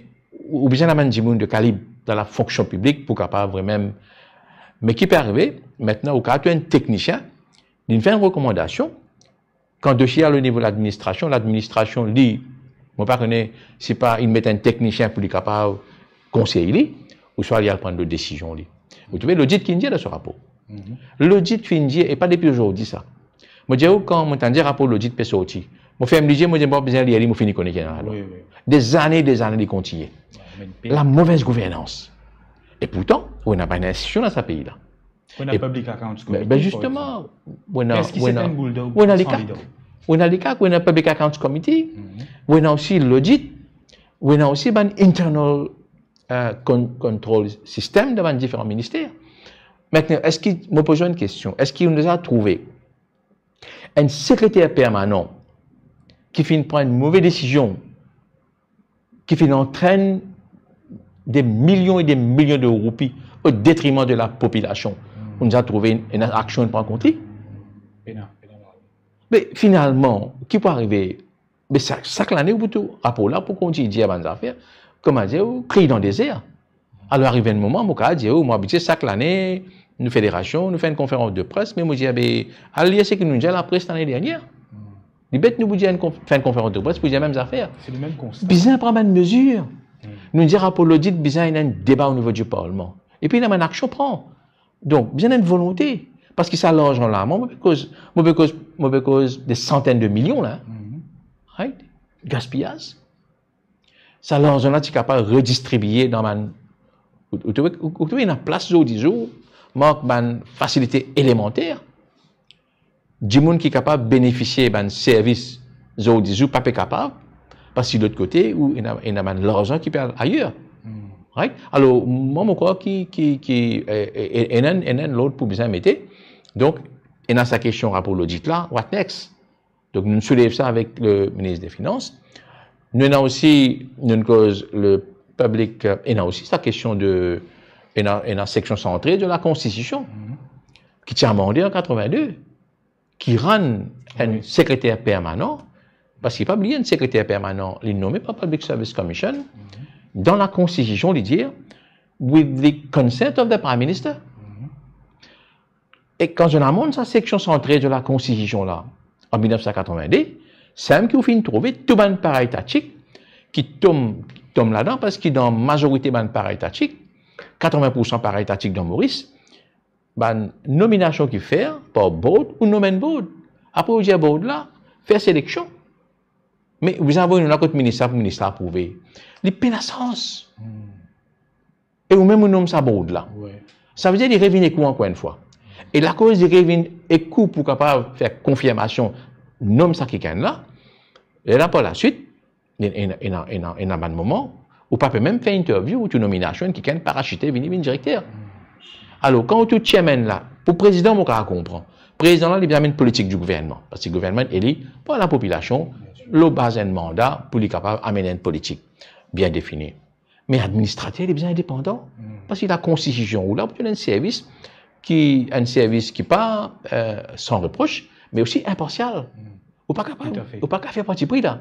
ou bizin ena bann dimoun de kalib dan lafonksion piblik pou kapav vremem. Me ki pe arive, aster, ou kapav trouv enn teknisien, li fer enn rekomandasion, kan dosie al o nivo ladministrasion, ladministrasion, li, mo pa kone si pa li met enn teknisien pou li kapav konsey li, ouswa li al pran lot desizion, li. Ou trouve lodit ki'nn dir dan so rapor. Lodit finn dir, e pa depi zordi sa. Mo dir ou, kan mo tann dir rapor lodit pe sorti, mo ferm lizie, mo dir, "Bon, bizin lir li, mo fini kone ki ena ladan." Wi, wi. Dezane, dezane li kontigne. Wi, me pe- La mauvaise gouvernance. E pourtan, ou ena bann institusion dan sa pei la. Ou ena Public Accounts Committee, par exanp. Be, be, zisteman, ou ena, ou ena, ou ena l'ICAC, ou ena l'ICAC, ou ena Public Accounts Committee, ou ena osi lodit, ou ena osi bann internal, eh, con-, control system dan bann diferan minister. Aster, eski, mo poz ou enn kestion, eski ou deza trouve enn sekreter permanan ki finn pran enn move desizion ki finn antrenn de milion e de milion de roupi o detriman de lapopilasion? Ou deza trouve enn, enn aksion pran kont li? Pena, pena. Me finalman, ki pou arive? Me sak, sak lane, ou pou trouv rapor la pou kontign dir bann zafer, kouma dir, ou kriy dan dezer. Alor, arive enn moman, mo kapav dir ou, mo abitie sak lane, nou federasion, nou fer enn konferans de pres, me mo dir, be, al lir seki nou dir lapres lane dernier. Li bet nou pou dir enn konf-, fer enn konferans de pres pou dir mem zafer. Se le mem konsta. Bizin pran bann mezir. Nou dir rapor lodit, bizin ena enn deba o nivo di parlman. Epi ena bann aksion pran. Donk, bizin ena enn volonte. Parski sa larzan la, mo pe koz, mo pe koz, mo pe koz de santenn de milion la. Right? Gaspiyaz. Sa larzan la ti kapav redistribie dan bann, ou, ou trouve, ou, ou trouve ena plas zordi zour, mank bann fasilite elemanter. Dimoun ki kapav benefisie bann servis zordi zour pa pe kapav, parski lot kote, ou ena, ena bann larzan ki pe al ayer. Right? Alor, mwa, mo krwar ki, ki, ki, eh, eh, eh, ena, ena lord pou bizin mete. Donk, ena sa kestion rapor lodit la, what next? Donk, nou soulev sa avek le minis de Finans. Nou ena osi, nou koz le piblik, euh, ena osi sa kestion de, ena, ena seksion santre de la Konstitision, ki ti amande an katrevin-de, ki rann enn sekreter permanan, parski pa bliye enn sekreter permanan, li nome par Public Service Commission, dan la Konstitision, li dir, with the consent of the Prime Minister. E kan zot inn amand sa seksion santre de la Konstitision la, an mil nef san katrevin-de, samem ki ou finn trouve tou bann parey tatik ki tom, tom ladan, parski dan mazorite bann parey tatik, katrevin poursan parey tatik dan Moris, bann nominasion ki fer par board ou nom enn board. Apre ou dir board la, fer seleksion. Me ou bizin avoy nou la kot minis la pou minis la aprouve. Li pena sans. E ou mem ou nom sa board la. Sa vedir li revinn ek ou ankor enn fwa. E lakoz li revinn ek ou pou kapav fer konfirmasion nom sa kikenn la, e la par laswit, ena, ena, ena, ena bann moman, ou pa pe mem fer interview, ou tou nominasion, kikenn parasite vini, vinn direkter. Alor, kan ou tou chairman la, pou prezidan, mo kapav konpran. Prezidan la, li bizin amenn politik di gouvernman, parski gouvernman eli par lapopilasion, lor baz enn manda pou li kapav amenn enn politik bien defini. Me administrater, li bizin indepandan. Parski la Konstitision ou la pou donn enn servis ki, enn servis ki pa, euh, san repros, me osi inparsial. Ou pa kapav, ou pa kapav fer parti pri la.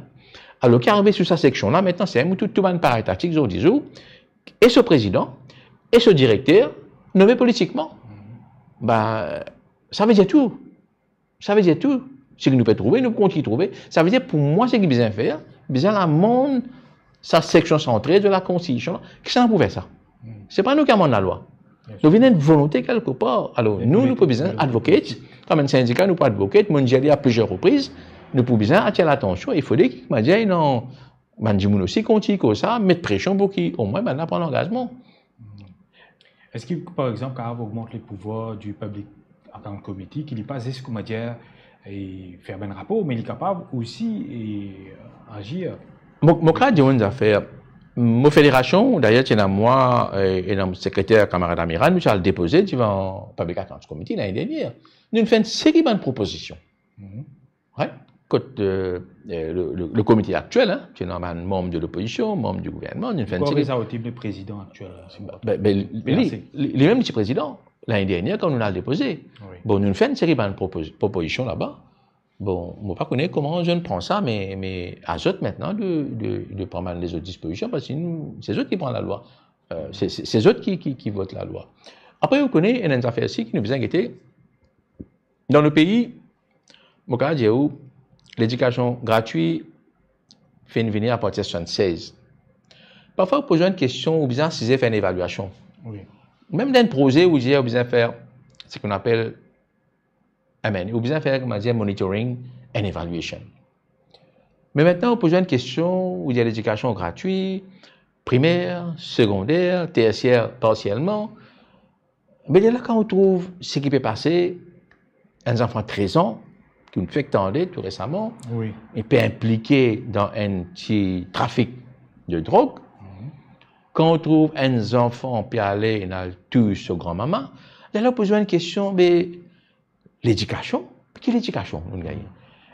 Alor, ki arive sou sa seksion la, aster, tou, tou bann parey tatik, zordi zour, e so prezidan, e so direkter, nome politikman. Ba, sa vedir tou. Sa vedir tou, seki nou pe trouve, nou kontign trouve. Sa vedir pou mwa, seki bizin fer, bizin amand sa seksion santre de la Konstitision la. Kisannla pou fer sa? Se pa nou ki amand lalwa. Nou vinn enn volonte kelkepar. Alor, nou, nou pe bizin advocate. Kom enn sindika, nou pou advocate. Mo'nn dir li a plizier repriz, nou pou bizin atir latansion. Fode ki, kouma dir, non, bann dimoun osi kontign koz sa, met presion pou ki omwin bann la pran langazman. Eski, par exanp, kapav ogmant le pouvwar di Public Account Committee, ki li pa zis, kouma dir, e, fer bann rapor, me li kapav osi, e, azir? Mo, mo kapav dir enn zafer. Mo federasion, dayer, ti ena mwa, e, ena mo sekreter, kamarad Amiral, nou ti al depoze devan Public Accounts Committee lane dernier. Nou finn fer enn seri bann propozision. Wi. Kot, euh, euh, le, le, le komite aktiel, hein, ti ena bann manm de lopozision, manm di gouvernman, nou finn fer enn seri. Pourkoi sa otim le prezidan aktiel, euh, ben, ben, li, li, li mem ti prezidan. Lane dernier, kan nou al depoze. Wi. Bon, nou finn fer enn seri bann propoz-, propozision laba. Bon, mo pa kone kouma zot inn pran sa, me, me a zot aster de, de, de pran bann lezot dispozision, parski nou, se zot ki pran lalwa. Euh, se, se, se zot ki, ki, ki vot lalwa. Apre, ou kone, ena enn zafer osi ki nou bizin gete, dan nou pei, mo kapav dir ou, ledikasion gratwi finn vini apartir swasann-sez. Parfwa, ou poz enn kestion, ou bizin asize fer enn evaliasion. Wi. Mem dan enn proze, ou dir, ou bizin fer seki nou apel, I mean, ou bizin fer, kouma dir, monitoring and evaluation. Me aster, ou poz enn kestion, ou dir ledikasion gratwi, primer, segonder, tersier, parsielman, Me lerla kan ou trouv seki pe pase, enn zanfan trez an, ki nou fek tande tou resaman, wi, li pe inplike dan enn ti trafik de drog. Mhm. Kan ou trouv enn zanfan pe ale, inn al touy so granmama, lerla ou poz enn kestion, be ledikasion, ki ledikasion nou gagne?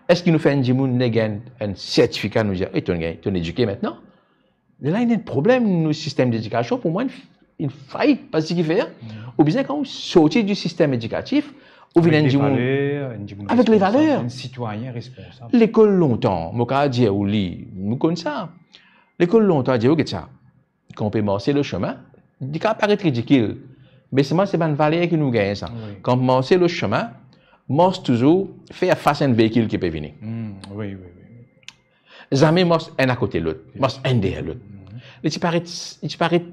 Eski nou fer enn dimoun nek enn, enn sertifika, nou dir, "E, to'nn gagne, to'nn edike aster"? Lerla ena enn problem, nou sistem ledikasion, pou mwa, inn, inn fayit, pa seki fer. Mhm. Ou bizin, kan ou sorti di sistem edikatif, ou vinn enn dimoun avek de valer, enn dimoun responsab, enn sitwayin responsab. Lekol lontan, mo kapav dir ou li, nou konn sa. Lekol lontan, dir ou, get sa. Kan ou pe marse lor sime, li kapav paret ridikil. Me selman se bann valer ki nou gagne sa. Wi. Kan ou marse lor sime, mars touzour, fer fas enn veikil ki pe vini. Hmm, wi, wi, wi, wi. Zame mars enn akote lot, mars enn deryer lot. Mhm. Li ti paret, li ti paret,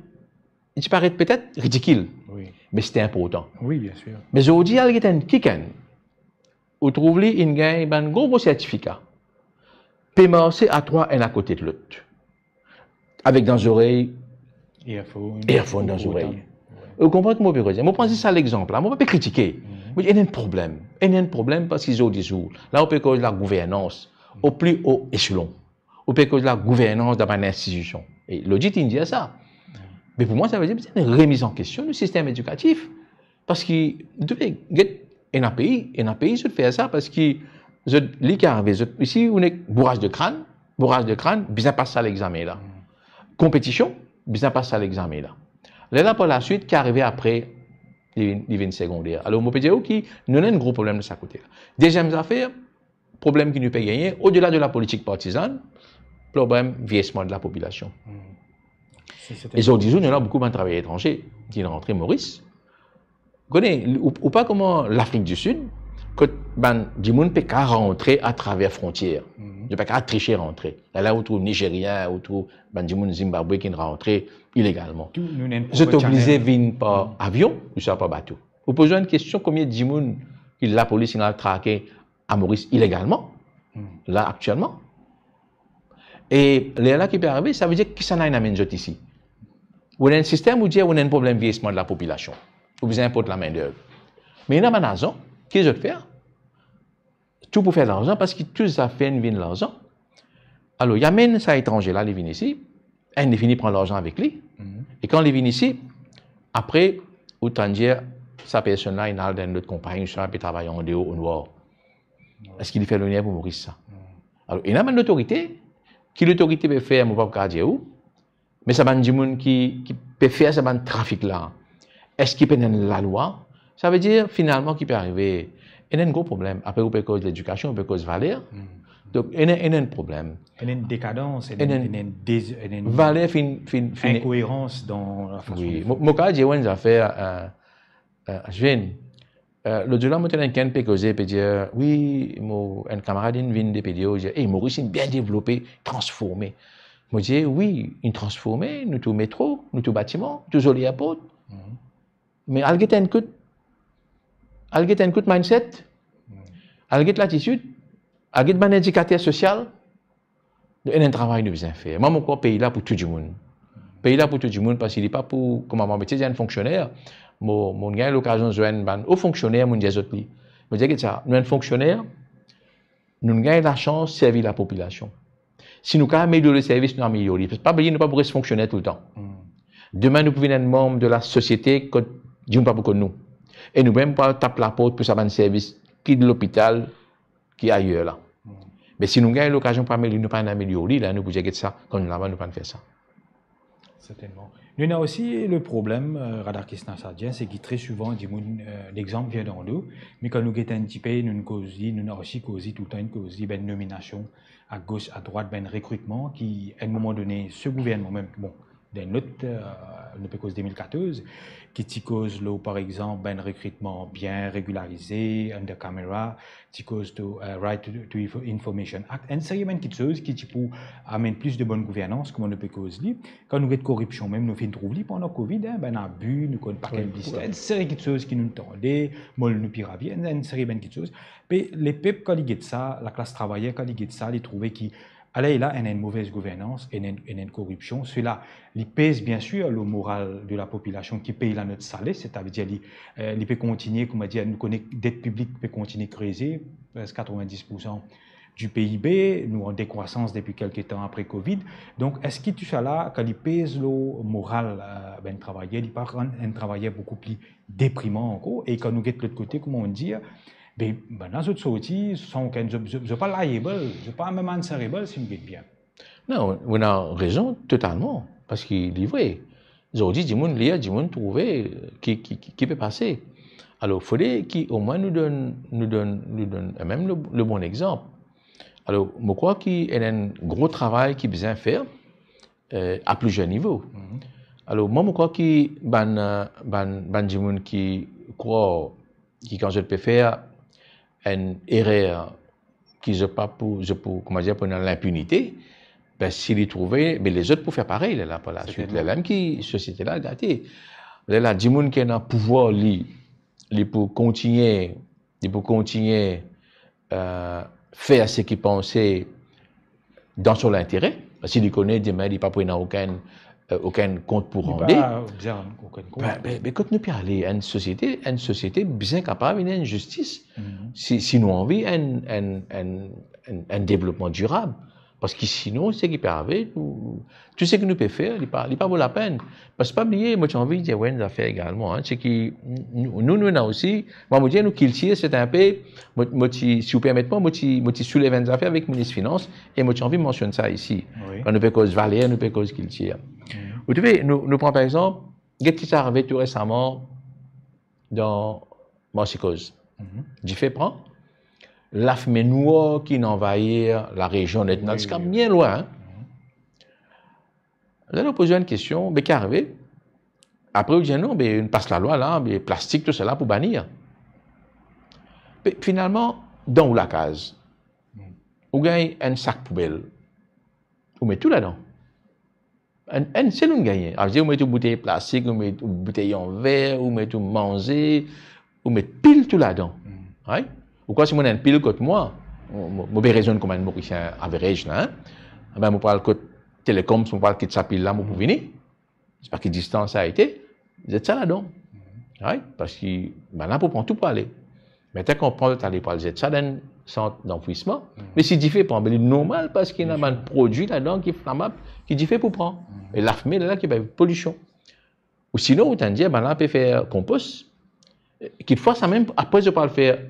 li ti paret petet ridikil, wi, me sete inportan. Wi, bien sir. Me zordi, al get enn kikenn, ou trouv li inn gagn bann gro, gro sertifika. Pe marse atrwa enn akote de lot. Avek dan zorey, earphone, earphone dan zorey. Wi. Ou konpran ki mo pe koze? Mo pran zis sa legzanp la, mo pa pe kritike. Mhm. Mo dir, ena enn problem. Ena enn problem parski zordi zour, la ou pe koz lagouvernans o pli o eselon. Ou pe koz lagouvernans dan bann institision. E lodit inn dir sa. Mhm. Me pou mwa, sa vedir, se enn remiz an kestion nou sistem edikatif. Parski, nou trouve, get, ena pei, ena pei, zot fer sa, parski Zot, li ki arive, zot, isi, ou nek bouraz de krann, bouraz de krann, bizin pas sa legzame la. Konpetision, bizin pas sa legzame la. Lerla par laswit, ki arive apre, li, li vinn segonder. Alor, mo pe dir ou ki nou ena enn gro problem de sa kote la. Deziem zafer, problem ki nou pe gagne, odela de la politik partizann, problem vieillissement de la population. E zordi zour, nou ena boukou bann travayer etranze ki rantre Moris. Ou kone, ou, ou pa kouma Lafrik di Sid, kot bann dimoun pe kav rantre atraver frontier. Zot pa kav trise rantre. Lerla ou trouv Nizerien, ou trouv bann dimoun Zimbabwe ki rantre ilegalman. Zot oblize vinn par avion, ouswa par bato. Ou poz enn kestion, konbien dimoun ki lapolis inn al trake a Moris ilegalman, la aktielman. E lerla ki pe arive, savedir kisannla inn amenn zot isi? Ou ena enn sistem, ou dir ou ena enn problem vieillissement de la population. Ou bizin inport lamendev. Me ena bann azan, ki zot fer? Tou pou fer larzan, parski tou zafer inn vinn larzan. Alor, li amenn sa etranze la, li vinn isi, enn, li fini pran larzan avek li. E kan li vinn isi, apre, ou tann dir, sa personn la, inn al dan enn lot konpagni, ouswa pe travay andeor, o nwar. Eski li fer loner pou Moris sa? Alor, ena bann lotorite, ki lotorite pe fer, mo pa kav dir ou, me sa bann dimoun ki, ki pe fer sa bann trafik la, eski pena enn lalwa? Savedir, finalman, ki pe arive, ena enn gro problem. Apre, ou pe koz ledikasion, ou pe koz valer. Donk, ena, ena enn problem. Ena enn dekadans, ena enn, ena enn dez-, ena enn valer finn, finn, finn inkoerans dan lafason de fer. Wi, mo, mo kav dir ou enn zafer, euh, euh, Ashwin, Euh, lot zour la, mo ti ena enn kikenn pe koze, pe dir, wi, mo, enn kamarad inn vinn de pe dir, dir, "Ey, Moris inn bien devlope, transforme." Mo dir, "Wi, inn transforme, nou tou metro, nou tou batiman, tou zoli airport." Me al get enn kout, al get enn kout mindset, al get latitid, al get bann indikater sosial, Donk, ena enn travay nou bizin fer. Mwa, mo krwar pei la pou tou dimoun. Pei la pou tou dimoun, parski li pa pou, kouma mwa, mo ti dir enn fonksioner, mo, mo gagn lokazion zwenn bann o fonksioner, mo dir zot li. Mo dir, get sa, nou enn fonksioner, nou gagn lasans servi lapopilasion. Si nou kav amelior leservis, nou amelior li. Pa bliye, nou pa pou res fonksioner toultan. Demin, nou pou vinn enn manm de lasosiete kot dimoun pa pou konn nou. E nou mem pou al tap laport pou sa bann servis, ki lopital, ki ayer la. Me si nou gagn lokazion pou amelior, nou pa amelior li, la, nou pou dir, get sa, kan nou laba, nou pa fer sa. Sertennman. Nou ena osi le problem, euh, Radhakrishnan Sadhya, se ki tre souvan, dimoun, euh, lexanp vinn dan nou, me kan nou get enn tipe, nou, nou koz li, nou ena osi koz li, toultan inn koz li, bann nominasion, a gos, a drwat, bann rekritman, ki, a enn moman done, se gouvernman mem, bon, dan enn lot, euh, nou pe koz de mil katorz, ki ti koz lor, par exanp, bann rekritman bien regilarize, under camera, ti koz to, euh, Right to, to Info-, Information Act, enn seri bann kiksoz ki ti pou amenn plis de bonn gouvernans, kouma nou pe koz li. Kan nou get koripsion mem, nou finn trouv li pandan Covid, hein, bann abi, nou konn paket listwar, enn seri kiksoz ki nou tande, Molnupiravir, enn, enn seri bann kiksoz. Pe lepep, kan li get sa, laklas travayer, kan li get sa, li trouve ki Aler la, ena enn move gouvernans, ena enn, ena enn koripsion. Sela, li pez, biensir, lor moral de lapopilasion ki pey la not sale, setadir li, eh, li pe kontigne, koumadir, nou kone det piblik pe kontigne kreze, preske katrovin-dis poursan du P I B, nou an dekrwasans depi kelke tan apre Covid. Donk, eski tousala, kan li pez lor moral, eh, bann travayer, li pa rann enn travayer boukou pli depriman ankor? E kan nou get lot kote, kouma nou dir, be, bannla zot sorti san okenn, zot, zot, zot pa liable, zot pa mem answerable, si nou get bien. Non, ou ena rezon totalman, parski li vre. Zordi, dimoun lir, dimoun trouve ki, ki, ki, ki pe pase. Alor, fode ki omwin nou donn, nou donn, nou donn, e mem le, le bon lexanp. Alor, mo krwar ki ena enn gro travay ki bizin fer, eh, a plizier nivo. Alor, mwa, mo krwar ki bann, eh, bann, bann dimoun ki krwar ki kan zot pe fer enn erer ki zot pa pou, zot pou, koumadir, pou ena linpinite, be, si li trouve, be, lezot pou fer parey, lerla par laswit. Sertennman. Lerla mem ki sosiete la gate. Lerla dimoun ki ena pouvwar, li, li pou kontigne, li pou kontigne, eh, fer seki panse dan so lintere, si li kone demin li pa pou ena okenn, eh, okenn kont pou rande. Li pa bizin okenn kont. Be, be, be, kot nou pe ale, enn sosiete, enn sosiete bizin kapav ena enn zistis. Si, si nou anvi enn, enn, enn, enn, enn devlopman dirab. Parski sinon, seki pe arive, nou, tou seki nou pe fer, li pa, li pa vo lapenn. Parski pa bliye, mo ti anvi dir enn zafer egalman, hein, seki nou, nou, nou ena osi, mwa mo dir nou kiltir, se enpe, mo, mo ti, si ou permet mwa, mo ti, mo ti soulev enn zafer avek minis finans, e mo ti anvi mansionn sa isi. Wi. Kan nou pe koz valer, nou pe koz kiltir. Ou trouve, nou, nou pran par exanp, get ki ti arive tou resaman dan Marsi Koz. Mhm. Dife pran, lafime nwar ki inn anvahir larezion, net, wi, ti kapav bien lwin, hein. Mhm. La, nou poz enn kestion, be ki arive? Apre, ou dir, non, be, inn pas lalwa la, be, plastik, tousala pou banir. Be, finalman, dan ou lakaz, hmm, ou gagn enn sak poubel, ou met tou ladan. Enn, enn sel ou gagn. Savedir, ou met ou boutey plastik, ou met ou boutey an ver, ou met ou manze, ou met pil tou ladan. Hmm. Right? Ou krwar si mo ena enn pil kot mwa, mo, mo, mo pe rezonn kouma enn Morisien average la, hein? Be, mo pou al kot Telekom, mo pou al kit sa pil la, mo pou vini. Se pa ki distans sa ete, zet sa ladan. Right? Parski bannla pou pran tou pou ale. Me tou kan pran, zot ale pou al zet sa dan enn sant danfwisman. Me si dife pran, be li normal parski ena bann prodwi ladan ki flamab, ki dife pou pran. E lafime la, la ki pe polision. Ou sinon, ou tann dir, bannla pe fer konpos. Kikfwa sa mem, apre zot pou al fer,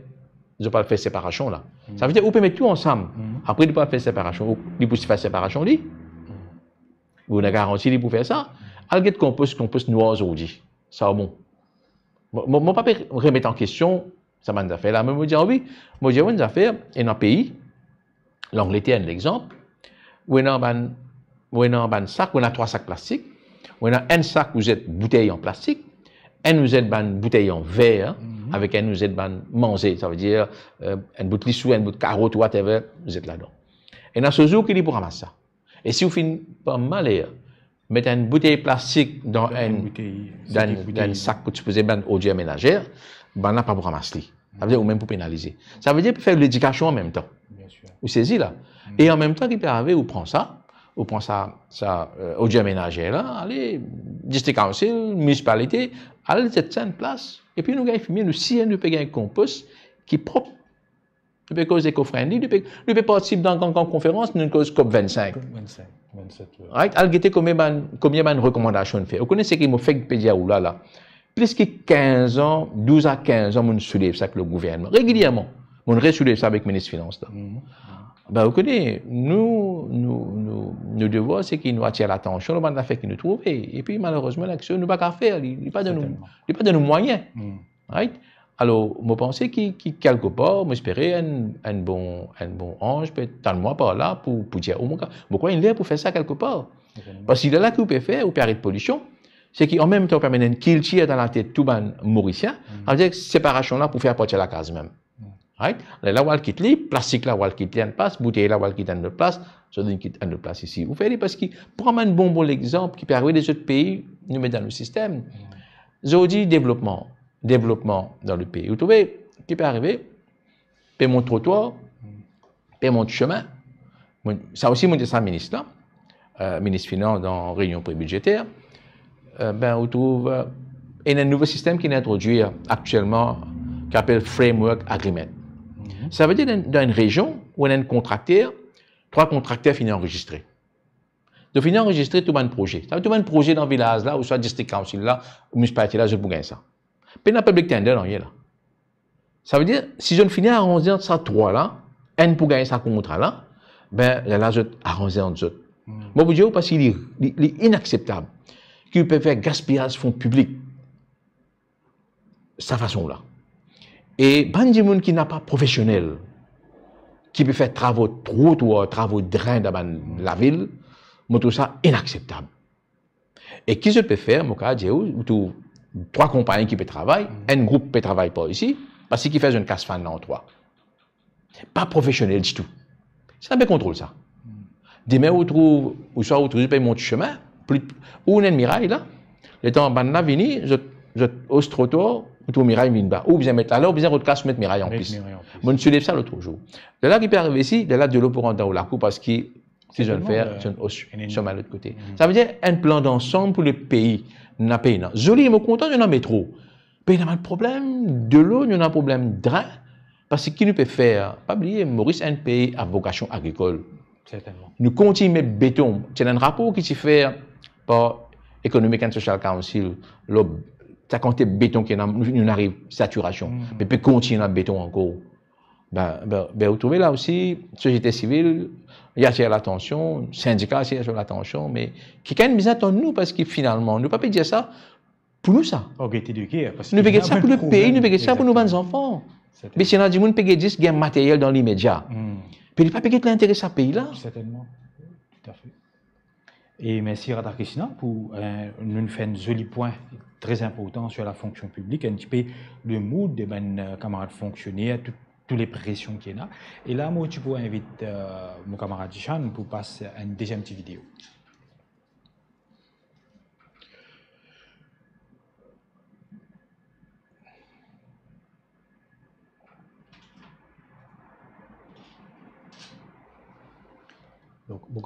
zot pou al fer separasion la. Savedir, ou pe met tou ansam. Apre, li pou al fer separasion. Ou, li pou fer separasion, li. Ou ena garanti li pou fer sa? Al get konpos, konpos nwar zordi. Sa bon. Mo, mo, mo pa pe remet an kestion sa bann zafer la, me mo dir, ah wi, mo dir enn zafer, ena pei, Langleter, enn lexanp, ou ena bann, ou ena bann sak, ou ena trwa sak plastik, ou ena enn sak ou zet boutey an plastik, enn ou zet bann boutey an ver, avek enn ou zet bann manze, savedir, eh, enn bout lisou, enn bout karot, whatever, ou zet ladan. Ena so zour ki li pou ramas sa. E si ou finn, par maler, met enn boutey plastik dan enn, dan enn sak kot sipoze bann ordir menazer, bannla pa pou ramas li. Savedir ou mem pou penalize. Savedir pou fer ledikasion anmemtan. Ou sezi la. E anmemtan ki pe arive, ou pran sa, ou pran sa, sa, eh, ordir menazer la, ale, district council, minisipalite, al zet sa enn plas. Epi nou gagn fimie, nou sir nou pe gagn konpos ki prop. Nou pe koz eco-friendly, nou pe, nou pe partisip dan gran, gran konferans, nou koz COP vennsenk. COP vennsenk, vennset, wi. Right? Al gete konbien bann, konbien bann rekomandasion nou fer. Ou kone seki mo fek pe dir ou la, la. Plis ki kinz an, douz a kinz an, mo souleve sa avek le gouvernman. Regilierman, mo resouleve sa avek minis finans la. Be, ou kone, nou, nou, nou, nou devwar, seki nou atir latansion lor bann zafer ki nou trouve. Epi, malerezman, laksion, nou pa kapav fer, li, li pa donn nou, li pa donn nou mwayin. Right? Alor, mo panse ki, ki kelkepar, mo espere enn, enn bon, enn bon anz pe tann mwa par la pou, pou dir, oh, mo ka-, mo krwar inn ler pou fer sa kelkepar. Parski lerla ki ou pe fer, ou pe aret polision, seki anmemtan ou pe amenn enn kiltir dan latet tou bann Morisien, savedir separasion la pou fer apartir lakaz mem. Right? Lerla ou al kit li, plastik la ou al kit li enn plas, boutey la ou al kit enn lot plas, zot vinn kit enn lot plas isi. Ou fer li parski, pran bann bon, bon lexanp ki pe arive dan lezot pei, nou met dan nou sistem. Zordi, devlopman, devlopman dan le pei. Ou trouve, ki pe arive, pe mont trotwar, pe mont sime. Mo, sa osi, mo dir sa minis la, eh, minis finans dan reynion pre-bidzeter. Eh, be, ou trouve, eh, ena enn nouvo sistem ki inn introdwir aktielman, ki apel Framework Agreement. Savedir, dan, dan enn rezion, ou ena enn kontrakter, trwa kontrakter finn anrezistre. Donk, finn anrezistre tou bann proze. Savedir tou bann proze dan vilaz la, ouswa district council la, ou minisipalite la, zot pou gagn sa. Pena public tender, nanye la. Savedir, si zot finn aranze ant sa trwa la, enn pou gagn sa kontra la, be, lerla zot aranze ant zot. Mo pou dir ou, parski li, li, li inakseptab ki ou pe fer gaspiyaz fon piblik sa fason la. E bann dimoun ki napa profesionel, ki pe fer travo trotwar, travo dren dan bann lavil, mo trouv sa inakseptab. E ki zot pe fer, mo kapav dir ou, ou trouv trwa konpagni ki pe travay, enn group pe travay par isi, parski fer zot inn kas fann la an trwa. Pa profesionel ditou. Sa pe kontrol sa. Demin ou trouv, ouswa ou trouv pe mont sime, pli, ou ena enn miray la, letan bann la vini, zot, zot os trotwar, ou trouv miray vinn ba. Ou bizin met la, la ou bizin rod kas, met miray anplis. Met miray anplis. Mo souleve sa lot zour. Lerla ki pe arive isi, lerla delo pou rant dan ou lakour parski ki zot fer, zot os sime lot kote. Savedir enn plan dansam pou lepei, nou ena pena. Zoli, mo kontan nou ena metro. Pena bann problem delo, nou ena problem dren. Parski ki nou pe fer? Pa bliye, Moris enn pei a vokasion agrikol. Sertennman. Nou kontign met beton. Ti ena enn rapor ki ti fer par Economic and Social Council, lor sa kantite beton ki ena, nou, nou ariv satirasion. Mhm. Me pe kontign ena beton ankor. Ben, ben, ben, ou trouve la osi, sosiete sivil, li atir latansion, sindika atir latansion, me kikenn bizin tann nou, parski finalman, nou pa pe dir sa pou nou sa. Par gaieté de cœur, parski nou pe get sa pou nou pei, nou pe get sa pou nou bann zanfan. Exactement. Me si ena dimoun pe get zis gagn materiel dan limedia, hmm, me li pa pe get lintere sa pei la. Sertennman. Toutafe. E mersi Radhakrishna pou, euh, nou fer enn zoli pwin tre inportan sur la fonction publique, enn tipe le mood de bann, euh, kamarad fonksioner, tou, tou le presion ki ena. E la, mo ti pou invit, euh, mo kamarad Ishan pou pas enn deziem ti video. Donk, mo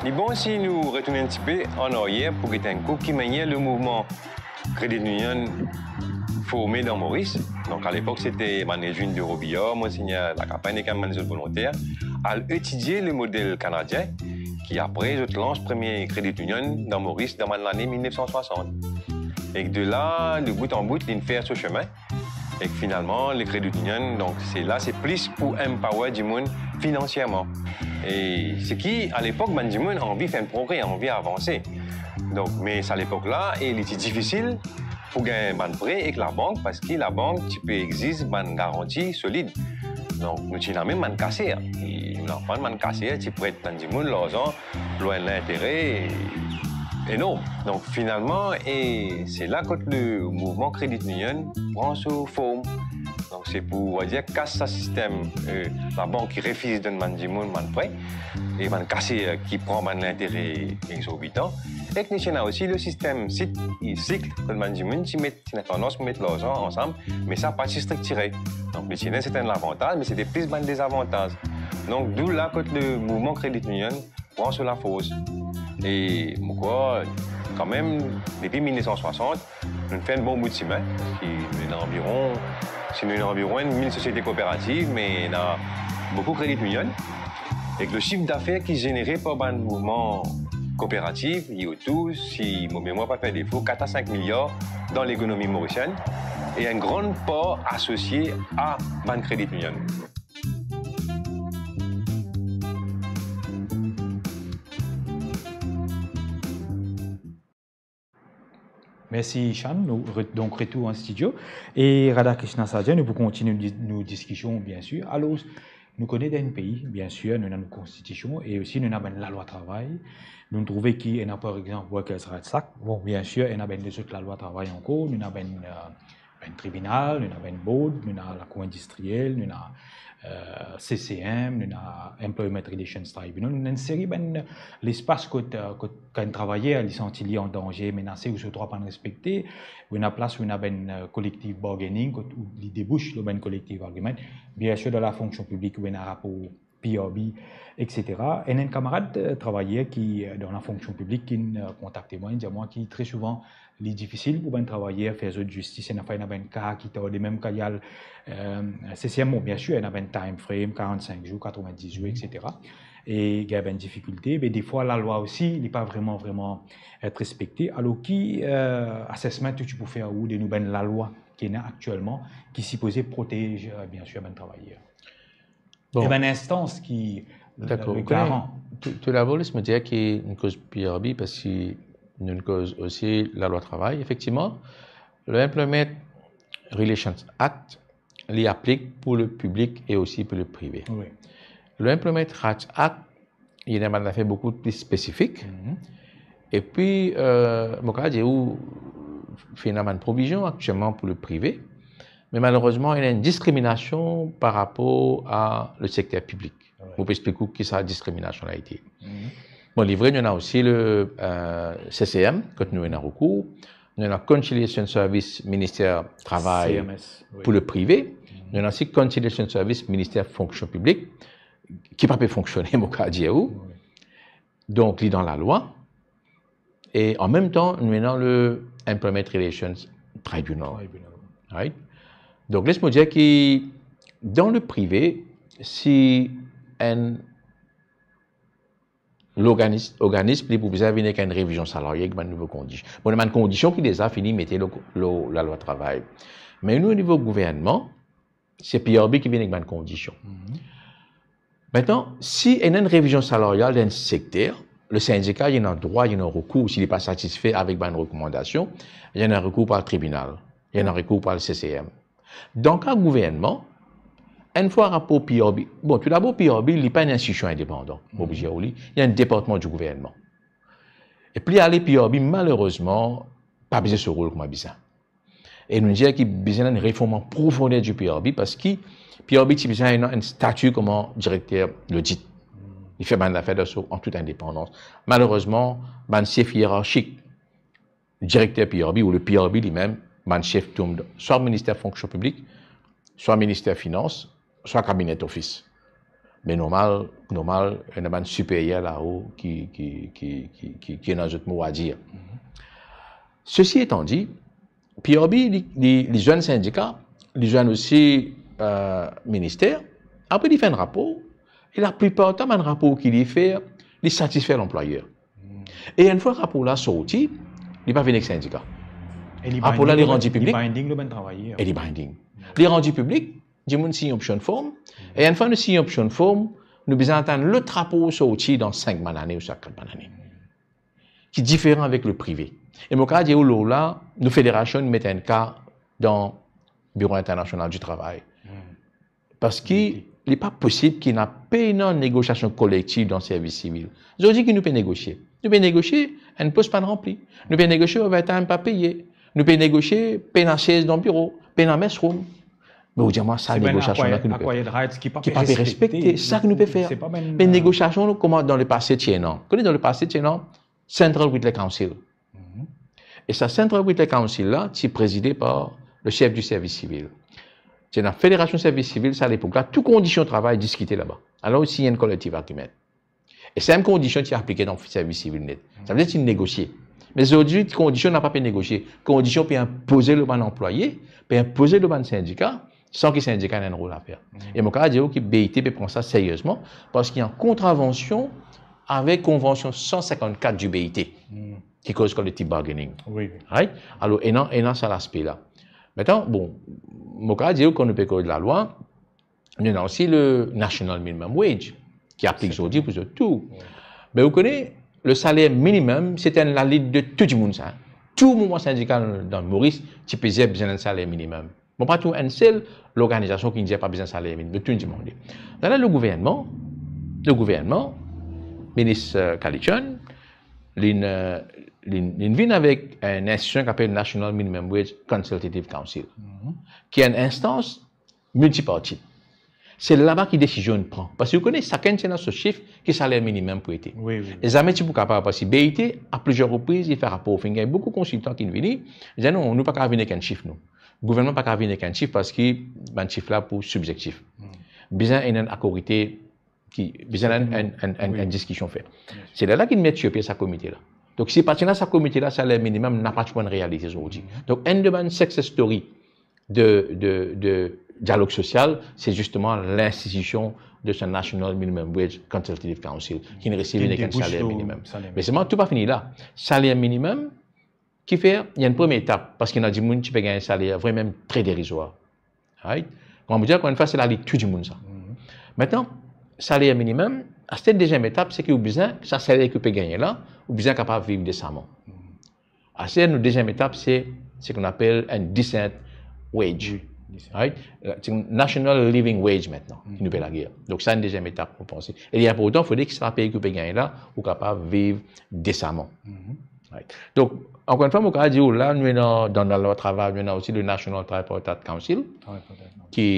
Li bon si nou retourn enn tipe an aryer pou get enn kou ki manier le mouvman Credit Union forme dan Moris. Donk, alepok, se te bann Edwin de Robiliard, Monseigneur Lacapenne ek bann lezot volonter, al etidie le model kanadien, ki apre, zot lans premie Credit Union dan Moris dan bann lane mil nef san swasant. Ek de la, de bout an bout, linn fer so semin. Ek finalman, le Credit Union, donk, se la, se plis pou empower dimoun finansierman. E seki, alepok, bann dimoun anvi fer enn progre, anvi avanse. Donk, me sa lepok la, e li ti difisil pou gagn bann pre ek labank, parski labank ti pe exiz bann garanti solid. Donk, nou ti ena mem bann kaser. E nou aprann bann kaser ti pret bann dimoun larzan lor enn lintere enorm. Donk, finalman, e se la kot le mouvman Credit Union pran so form. Donk, se pou, on va dir, kas sa sistem, euh, labank ki refiz donn bann dimoun bann pre, e bann kaser ki pran bann lintere exorbitan. Ek nou ti ena osi le sistem sit, sikl, kot bann dimoun ti met, ti ena tandans pou met larzan ansam, me sa pa ti striktire. Donk, li ti ena serten lavantaz, me se te plis bann dezavantaz. Donk, dou la kot le mouvman Credit Union pran so lafors. E mo krwar, kanmem, depi mil nef san swasant, nou fer enn bon bout simin, parski nou ena anviron, si nou ena anviron enn mil sosiete kooperativ, me ena boukou Credit Union. Ek le sif dafer ki zenere par bann mouvman kooperativ, li otour, si mo memwar pa fer defo, kat a sink miliar dan lekonomi morisienn, e enn gran par asosie a bann Credit Union. Mersi, Ishan. Nou re-, donk, retour an stidio. E Radhakrishna Sadhya, nou pou kontinie di-, nou diskision, biensir. Alor, nou kone dan enn pei, biensir, nou ena nou konstitision e osi nou ena bann lalwa travay. Nou trouve ki ena, par exanp, Workers' Rights Act. Bon, biensir, ena bann lezot lalwa travay ankor. Nou ena bann, euh, bann tribinal, nou ena bann board, nou ena lakour indistriel, nou ena, euh, C C M, nou ena Employment Relations Tribunal, nou ena enn seri bann lespas kot, euh, kot kan enn travayer li santi li an danze, menase, ou so drwa pa'nn respekte, ou ena plas, ou ena bann, euh, collective bargaining, kot, ou li debouch lor bann collective agreement. Biensir, dan lafonksion piblik, ou ena rapor P R B, et cetera. Ena enn kamarad, euh, travayer ki, euh, dan lafonksion piblik, ki, euh, kontakte mwa, li dir mwa ki tre souvan, li difisil pou bann travayer fer zot zistis. Ena fwa, ena bann ka ki tarde, mem kan li al, euh, C C M, bon, biensir, ena bann time frame, karant-sink zour, katrovin-dis zour, et cetera. E gagn bann difikilte, me defwa, lalwa osi, li pa vreman, vreman et respekte. Alor ki, euh, assessment ou ti pou fer ou de nou bann lalwa ki ena aktielman, ki sipoze protez, euh, biensir, bann travayer? Bon. E bann instans ki, dakor, le garan. Tou, tou dabor, les mo dir ki nou koz P R B, parski nou koz osi lalwa travay. Efektivman, le Employment Relations Act, li aplik pou le piblik e osi pou le prive. Wi. Le Employment Rights Act, li ena bann zafer boukou pli spesifik. Mhm. Epi, euh, mo kapav dir ou, finn ena bann provizion aktielman pou le prive, me malerezman, ena enn diskriminasion par rapor a le sekter piblik. Wi. Mo pou explik ou ki sa diskriminasion la ete. Mhm. Bon, li vre, nou ena osi le, euh, C C M, kot nou ena rekour. Nou ena Conciliation Service, Minister Travay, C M S, wi, pou le prive. Nou ena osi Conciliation Service, Minister Fonction Publique, ki pa pe fonksione, mo kapav dir ou. Wi. Donk, li dan lalwa. E an mem tan, nou ena le Employment Relations Tribunal. Tribunal. Right? Donk, les mo dir ki dan le prive, si enn lorganis-, organism, li pou bizin vinn ek enn revizion salarial, ek bann nouvo kondision. Bon, bann kondision ki deza fini mete lor, lor lalwa travay. Me nou, o nivo gouvernman, se P R B ki vinn ek bann kondision. Mhm. Aster, si ena enn revizion salarial dan enn sekter, le sindika, li ena drwa, li ena rekour, si li pa satisfe avek bann rekomandasion, li ena rekour par tribinal, li ena rekour par C C M. Dan ka gouvernman, enn fwa rapor P R B, bon, toudabor, P R B, li pa enn institusion indepandan, mo oblize dir ou li, li enn departman di gouvernman. E pli ale, P R B, malerezman, pa bizin so rol kouma bizin. E nou dir ki bizin enn reform an profonder di P R B, parski P R B ti bizin ena enn stati kouma direkter lodit. Li fer bann zafer dan so, an tout indepandans. Malerezman, bann sef ierarkik, direkter P R B ou le P R B limem, bann sef tonm swa Minister Fonction Publique, swa Minister Finans, swa Cabinet Office. Me normal, normal, ena bann siperyer lao ki, ki, ki ena zot mo a dir. Ceci étant dit, P R B, li, li, li zwenn sindika, li zwenn osi, euh, minister. Apre, li fer enn rapor. E laplipar tan, bann rapor ki li fer, li satisfer lanplwayer. E enn fwa rapor la sorti, li pa vinn ek sindika. E li rapor la, binding li lor bann, randi li piblik. Binding lor bann travayer. E li binding. Li randi piblik, dimoun sign option form. E enn fwa nou sign option form, nou bizin atann lot rapor sorti dan sink bann ane ouswa kat bann ane. Ki diferan avek le prive. E mo kapav dir ou lor la, nou federasion, nou met enn ka dan Biro Internasional di Travay. Parski li pa posib ki ena pena negosiasion kolektiv dan servis sivil. Zordi ki nou pe negosie? Nou pe negosie enn pos pa ranpli. Nou pe negosie overtime pa peye. Nou pe negosie pena sez dan biro, pena mess room. Me ou dir mwa, sa negosiasion la ki nou pe fer, ki pa pe respekte, sa ki nou pe fer. Me negosiasion, nou, kouma dan lepase ti ena. Kone dan lepase ti ena Central Whitley Council. E sa Central Whitley Council la, ti prezide par le sef di servis sivil. Ti ena Federasion Servis Sivil, sa lepok la, tou kondision travay diskite laba. Alor, sign enn collective agreement. E sa mem kondision ti aplike dan servis sivil net. Savedir ti negosie. Me zordi, kondision napa pe negosie. Kondision pe inpoze lor bann anplwaye, pe inpoze lor bann sindika, san ki sindika ena enn rol a fer. E mo kapav dir ou ki B I T pe pran sa seriezman, parski an kontravansion avek konvansion san sinkant-kat di B I T, ki koz collective bargaining. Wi, wi. Right? Alor, ena, ena sa laspe la. Aster, bon, mo kapav dir ou, kan nou pe koz lalwa, nou ena osi le National Minimum Wage, ki aplik zordi pou zot tou. Wi. Me ou kone, le saler minimem, se ti enn lalit de tou dimoun sa. Tou mouvman sindikal dan Moris ti pe dir bizin enn saler minimem. Mo pa trouv enn sel lorganizasion ki dir pa bizin saler minimem, tou dimande. Aster, le gouvernman, le gouvernman, minis, euh, Kalitchan, linn, euh, linn, linn vinn avek enn institusion ki apel National Minimum Wage Consultative Council, ki enn instans miltipartit. Se laba ki desizion pran. Parski ou kone, sakenn ti ena so sif ki saler minimem pou ete. Wi, wi. E zame ti pou kapav, parski B I T, a plizier repriz, li fer rapor, finn gagn boukou konsiltan ki vini, li dir, "Non, nou pa kapav vinn ek enn sif, nou. Gouvernman pa kapav vinn ek enn sif, parski bann sif la pou sibzektif." Bizin ena enn akorite ki bizin enn, enn, enn, enn, enn diskision fer. Se lerla ki met sir pie sa komite la. Donk, si pa ti ena sa komite la, saler minimem napa ti pou enn realite zordi. Donk, enn de bann success story de, de, de dialog sosial, se zisteman linstitision de sa National Minimum Wage Consultative Council, ki inn resi vinn ek enn saler minimem. Me selman, tou pa fini la. Saler minimem, ki fer, li enn premie etap, parski ena dimoun ti pe gagn saler vremem tre derizwar. Right? Kouma mo dir, ankor enn fwa, se lalit tou dimoun sa. Aster, saler minimem, aster deziem etap, se ki ou bizin, sa saler ki ou pe gagne la, ou bizin kapav viv desaman. Aster, nou deziem etap, se, se ki nou apel enn decent wage. Wi, decent. Right? Euh, se National Living Wage aster, ki nou pe lager. Donk, sa enn deziem etap, mo panse. E li inportan, fode ki sa pei ki ou pe gagne la, ou kapav viv desaman. Right. Donk, ankor enn fwa, mo kapav dir ou la, nou ena dan lalwa travay, nou ena osi le National Tripartite Council, ki,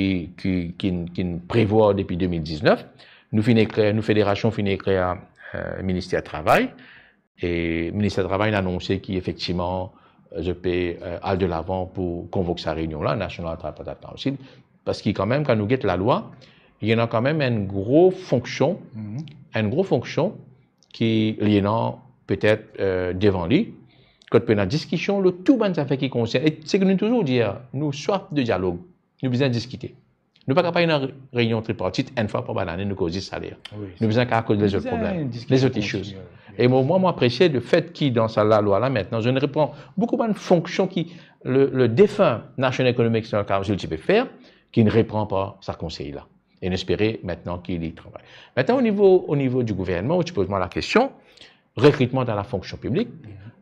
ki, ki, ki prevwar depi de mil diznef. Nou finn ekrir, nou federasion finn ekrir euh, Minister Travay. E Minister Travay inn anonse ki efektivman, euh, zot pe, euh, al de lavan pou konvok sa reynion la, National Tripartite Council, parski kanmem, kan nou get lalwa, li ena kanmem enn gro fonksion, enn gro fonksion ki li ena petet, euh, devan li, kot pou ena diskision lor tou bann zafer ki konsern, e seki nou touzour dir, nou swaf de dialog, nou bizin diskite. Nou pa kapav ena reynion tripartit enn fwa par bann lane, nou koz zis saler. Nou bizin kapav koz lezot problem, lezot issues. E mo, mwa, mo apresie lefet ki dan sa lalwa la, aster, zot inn repran boukou bann fonksion ki le, le defin National Economic Council ti pe fer, ki inn repran par sa konsey la. E nou espere aster ki li travay. Aster, o nivo, o nivo di gouvernman, ou ti poz mwa lakestion, rekritman dan lafonksion piblik.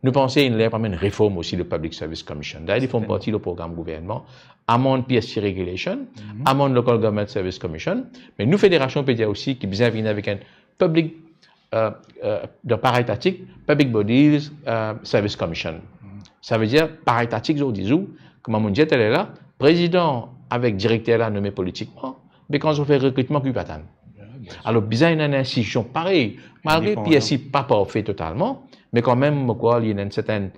Nou panse inn ler pou amenn reform osi le Public Service Commission. Dayer, li form parti le program gouvernman, amann P S C Regulation, amann Local Government Service Commission, me nou federasion pe dir osi ki bizin vinn avek enn public, euh, euh, dan paritatik, Public Bodies, euh, Service Commission. Savedir paritatik, zordi zour, kouma mo dir taler la, prezidan avek direkter la nome politikman, me kan zot fer rekritman, ki pa tann. Alor, bizin ena enn institusion parey, malgre P S C pa parfe totalman, me kanmem, mo krwar, li ena enn sertin,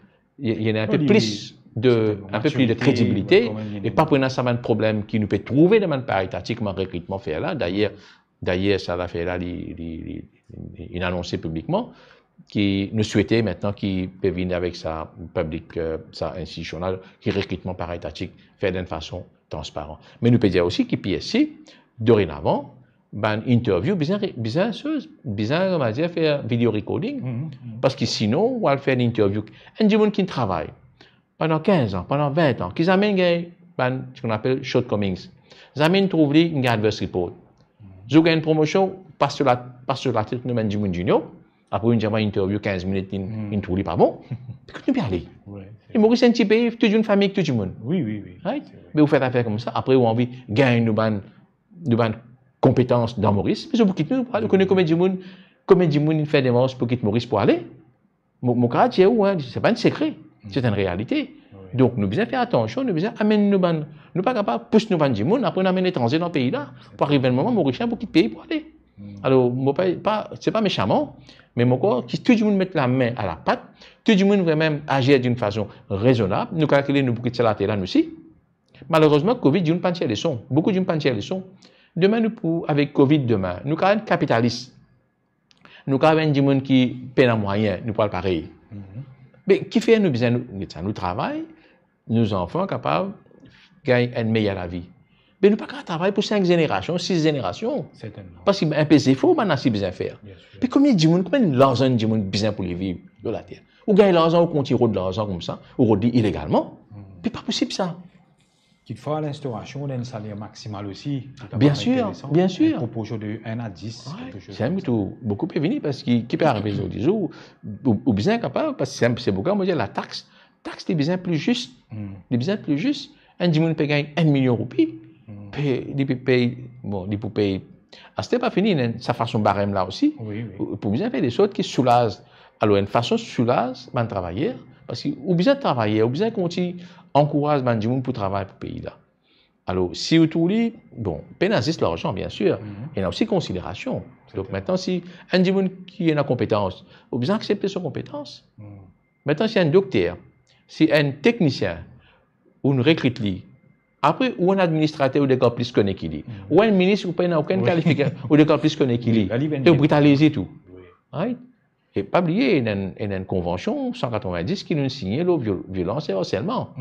li, li ena enn pe plis de, enn pe plis de kredibilite, e pa pou ena sa bann problem ki nou pe trouve dan bann paritatik, kouma rekritman fer la. Dayer, dayer, sa lafer la, li, li, li, li inn anonse piblikman, ki nou swete aster ki pe vinn avek sa public, euh, sa institusion la, ki rekritman paritatik, fer dan enn fason transparan. Me nou pe dir osi ki P S C, dorenavan, bann interview bizin re-, bizin soz, bizin, on va dire, fer video recording. Parski sinon, ou al fer enn interview, enn dimoun ki travay pandan kinz an, pandan vin an, ki zame inn gagn bann, seki nou apel shortcomings. Zame inn trouv li inn gagn adverse report. Zour gagn promosion, pas lor la, pas lor latet nou bann dimoun junior, apre inn dir mwa interview kinz minit, inn, inn trouv li pa bon. Kot nou pe ale? E Moris enn ti pei, tou dimoun fami ek tou dimoun. Right? Me ou fer zafer koumsa, apre ou anvi gagn nou bann, nou bann konpetans dan Moris, me zot pou kit nou, pou ale. Ou kone konbien dimoun, konbien dimoun inn fer demars pou kit Moris pou ale? Mo, mo kapav dir ou, hein, se pa enn sekre, se enn realite. Donk, nou bizin fer atansion, nou bizin amenn nou bann, nou pa kapav pous nou bann dimoun, apre nou amenn etranze dan pei la, pou ariv enn moman, Morisien pou kit pei pou ale. Alor, mo pa, pa, se pa mesaman, me mo krwar ki tou dimoun met lame a lapat, tou dimoun vremem azir dan enn fason rezonab, nou kalkile nou pou kit sa later la nou osi. Malerezman, Covid, dimoun pa'nn tir leson, boukou dimoun pa'nn tir leson. Demin nou pou, avek Covid demin, nou kapav enn kapitalis. Nou kapav enn dimoun ki pena mwayin, nou pou al parey. Me kifer nou bizin, nou, nou, nou travay, nou zanfan kapav gagn enn meyer lavi. Me nou pa kapav travay pou sink zenerasion, sis zenerasion. Parski enn pe zefor bann la ti bizin fer. Me konbien dimoun, konbien larzan enn dimoun bizin pou li viv lor later? Ou gagn larzan, ou kontign rod larzan koumsa, ou rod li ilegalman. Me pa posib sa. Kitfwa, linstaurasion dan enn saler maksimal osi, li kapav enteresan. Bien sir, bien sir. Enn proporsion de enn a dis, kiksoz koumsa. Boukou pe vini, parski ki pe arive zordi zour, ou, ou bizin kapav, parski se, se pou sa mo dir latax, tax li bizin pli zis. Li bizin pli zis. Enn dimoun pe gagn enn milion roupi, pe, li pe pey, bon, li pou pey Aster pa fini, ena sa fason barem la osi. Ou, ou pou bizin fer de sort ki soulaz, alor enn fason soulaz bann travayer, parski ou bizin travayer, ou bizin kontign ankouraz bann dimoun pou travay pou pei la. Alor, si ou trouv li, bon, pena zis larzan, bien sir, ena osi konsiderasion. Donk, aster, si enn dimoun ki ena konpetans, ou bizin aksepte so konpetans. Aster, si enn dokter, si enn teknisien, ou rekrit li, apre, ou enn administrater, ou dekor plis kone ki li. Ou enn minis, ou pena okenn kalifikasion, ou dekor plis kone ki li. E ou britalize tou. Right? E pa bliye, ena enn, ena enn konvansion san katrovin-dis ki nou signe lor viol-, violans e arselman.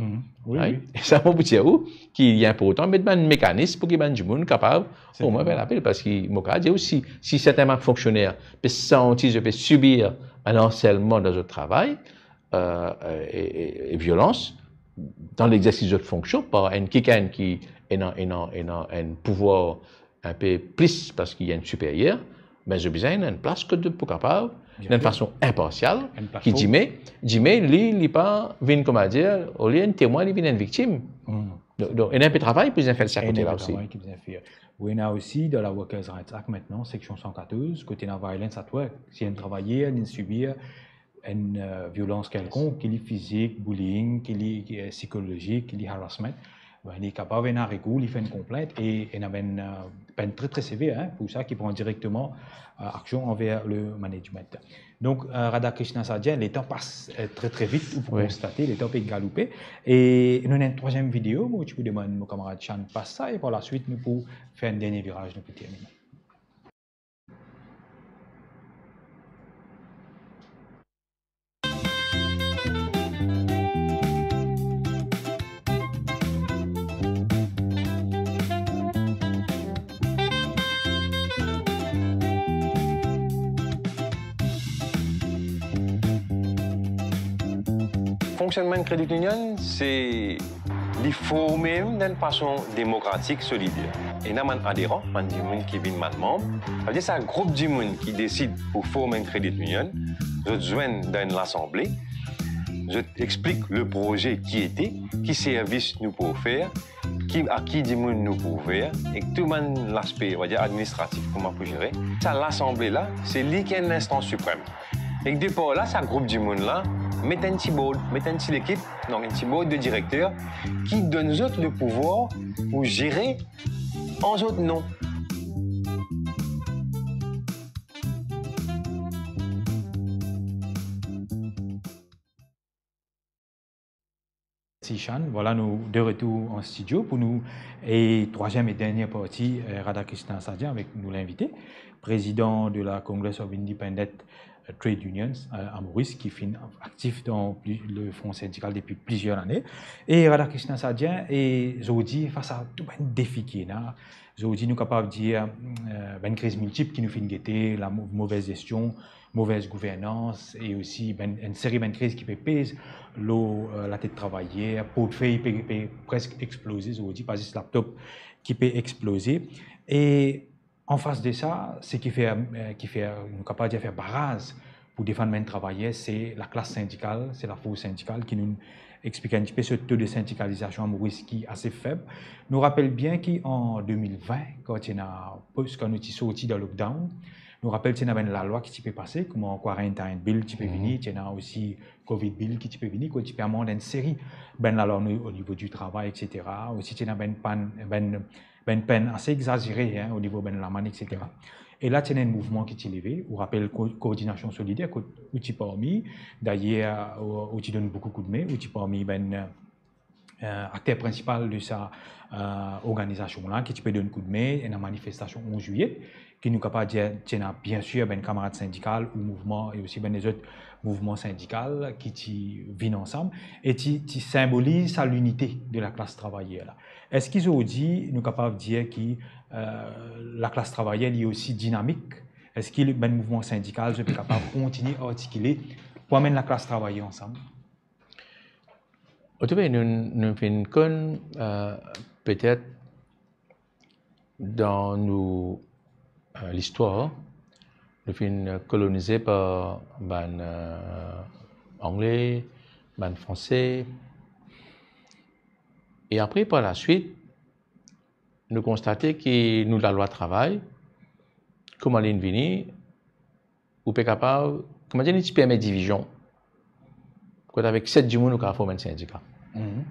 Right? E sa, mo pou dir ou, ki li inportan met bann mekanis pou ki bann dimoun kapav omwin fer lapel. Parski mo kapav dir ou, si, si sertin bann fonksioner pe santi zot pe sibir enn arselman dan zot travay, euh, e, e, e violans dan lexersis zot fonksion par enn kikenn ki ena, ena, ena enn pouvwar inpe plis parski li enn siperyer, be zot bizin ena enn plas kot zot pou kapav, dan enn fason inparsial, ki dime, dime, li, li pa vinn, kouma dir, olie enn temwin, li vinn enn viktim. Donk, donk, ena inpe travay pou bizin fer sa kote la osi. Ena inpe travay ki bizin fer. Wi, ena osi dan la Workers' Rights Act aster, seksion san katorz, kote ena violence at work. Si enn travayer, li sibir enn, euh, violans kelkonk, ki li fizik, bullying, ki li, ki, euh, psikolozik, ki li harassment, Bin, li kapav ena rekour, li fer enn konplint e ena bann, eh, pinn tre, tre sever, hein, pou sa ki pran direkteman, eh, aksion anver le management. Donk, eh, Radhakrishnan Sadhya, letan pas, eh, tre, tre vit, ou pou konstate, letan pe galoupe. E nou ena enn trwaziem video, mo ti pou demann mo kamarad Shan pas sa, e par laswit, nou pou fer enn dernie viraz, nou pou termine. Fonksionnman Credit Union, se li forme dan enn fason demokratik, solider. Ena bann aderan, bann dimoun ki vinn bann manm. Savedir sa group dimoun ki desid pou form enn credit union, zot zwenn dan enn lasanble, zot explik le proze ki ete, ki servis nou pou ofer, ki, a ki dimoun nou pou ouver, ek tou bann laspe, on va dir, administratif, kouma pou zere. Sa lasanble la, se li ki enn linstans siprem. Ek depar la, sa group dimoun la met enn ti board, met enn ti lekip, donk enn ti board de direkter ki donn zot le pouvwar pou zere an zot non. Mersi, Shan. Vwala, nou de retour an stidio pou nou, e, trwaziem e dernie parti, eh, Radhakrishnan Sadhya avek nou linvite, prezidan de la Congress of Independent, eh, Trade Unions, eh, a Moris, ki finn aktif dan pli-, le Front Syndical depi plizier lane. E Radhakrishnan Sadhya, e zordi, fas a tou bann defi ki ena, zordi nou kapav dir, eh, bann kriz miltip ki nou finn gete, la mo-, movez zestion, movez gouvernans e osi bann, enn seri bann kriz ki pe pez lor, eh, latet travayer, portfey pe, pe preske exploze zordi, pa zis laptop ki pe exploze. E anfas de sa, seki fer, eh, ki fer, nou kapav dir fer baraz pou defann bann travayer, se laklas sindikal, se lafors sindikal ki nou explik enn tipe so to de sindikalizasion a Moris ki ase feb. Nou rapel bien ki an de mil vin, kan ti ena, kan nou ti sorti dan lockdown, nou rapel ti ena bann lalwa ki ti pe pase, kouma Quarantine Bill ti pe vini, ti ena osi Covid Bill ki ti pe vini, kot ti pe amand enn seri bann lalwa o, o nivo di travay, et cetera. Osi ti ena bann pann, bann, bann penn ase exazere, hein, o nivo bann lamann, et cetera. E la, ti ena enn mouvman ki ti leve, ou rapel ko-, Koordinasion Solider, kot ou ti parmi, dayer, ou, ou ti donn boukou koudme, ou ti parmi bann, eh, akter prinsipal de sa, eh, organizasion la, ki ti pe donn koudme, ena manifestasion onz zilye, ki nou kapav dir, ti ena biensir bann kamarad sindikal ou mouvman, e osi bann lezot mouvman sindikal ki ti vinn ansam, e ti, ti sinboliz sa linite de laklas travayer la. Eski zordi nou kapav dir ki, eh, laklas travayer li osi dinamik? Eski le, bann mouvman sindikal, zot pe kapav kontigne artikile pou amenn laklas travayer ansam? Otreman, nou, nou finn konn, eh, petet dan nou, eh, listwar, nou finn kolonize par bann, eh, Angle, bann Franse. E apre, par laswit, nou konstate ki nou lalwa travay, kouma linn vini, ou pe kapav, kouma dir, li ti permet divizion. Kot avek set dimoun, ou kapav form enn sindika. Mhm.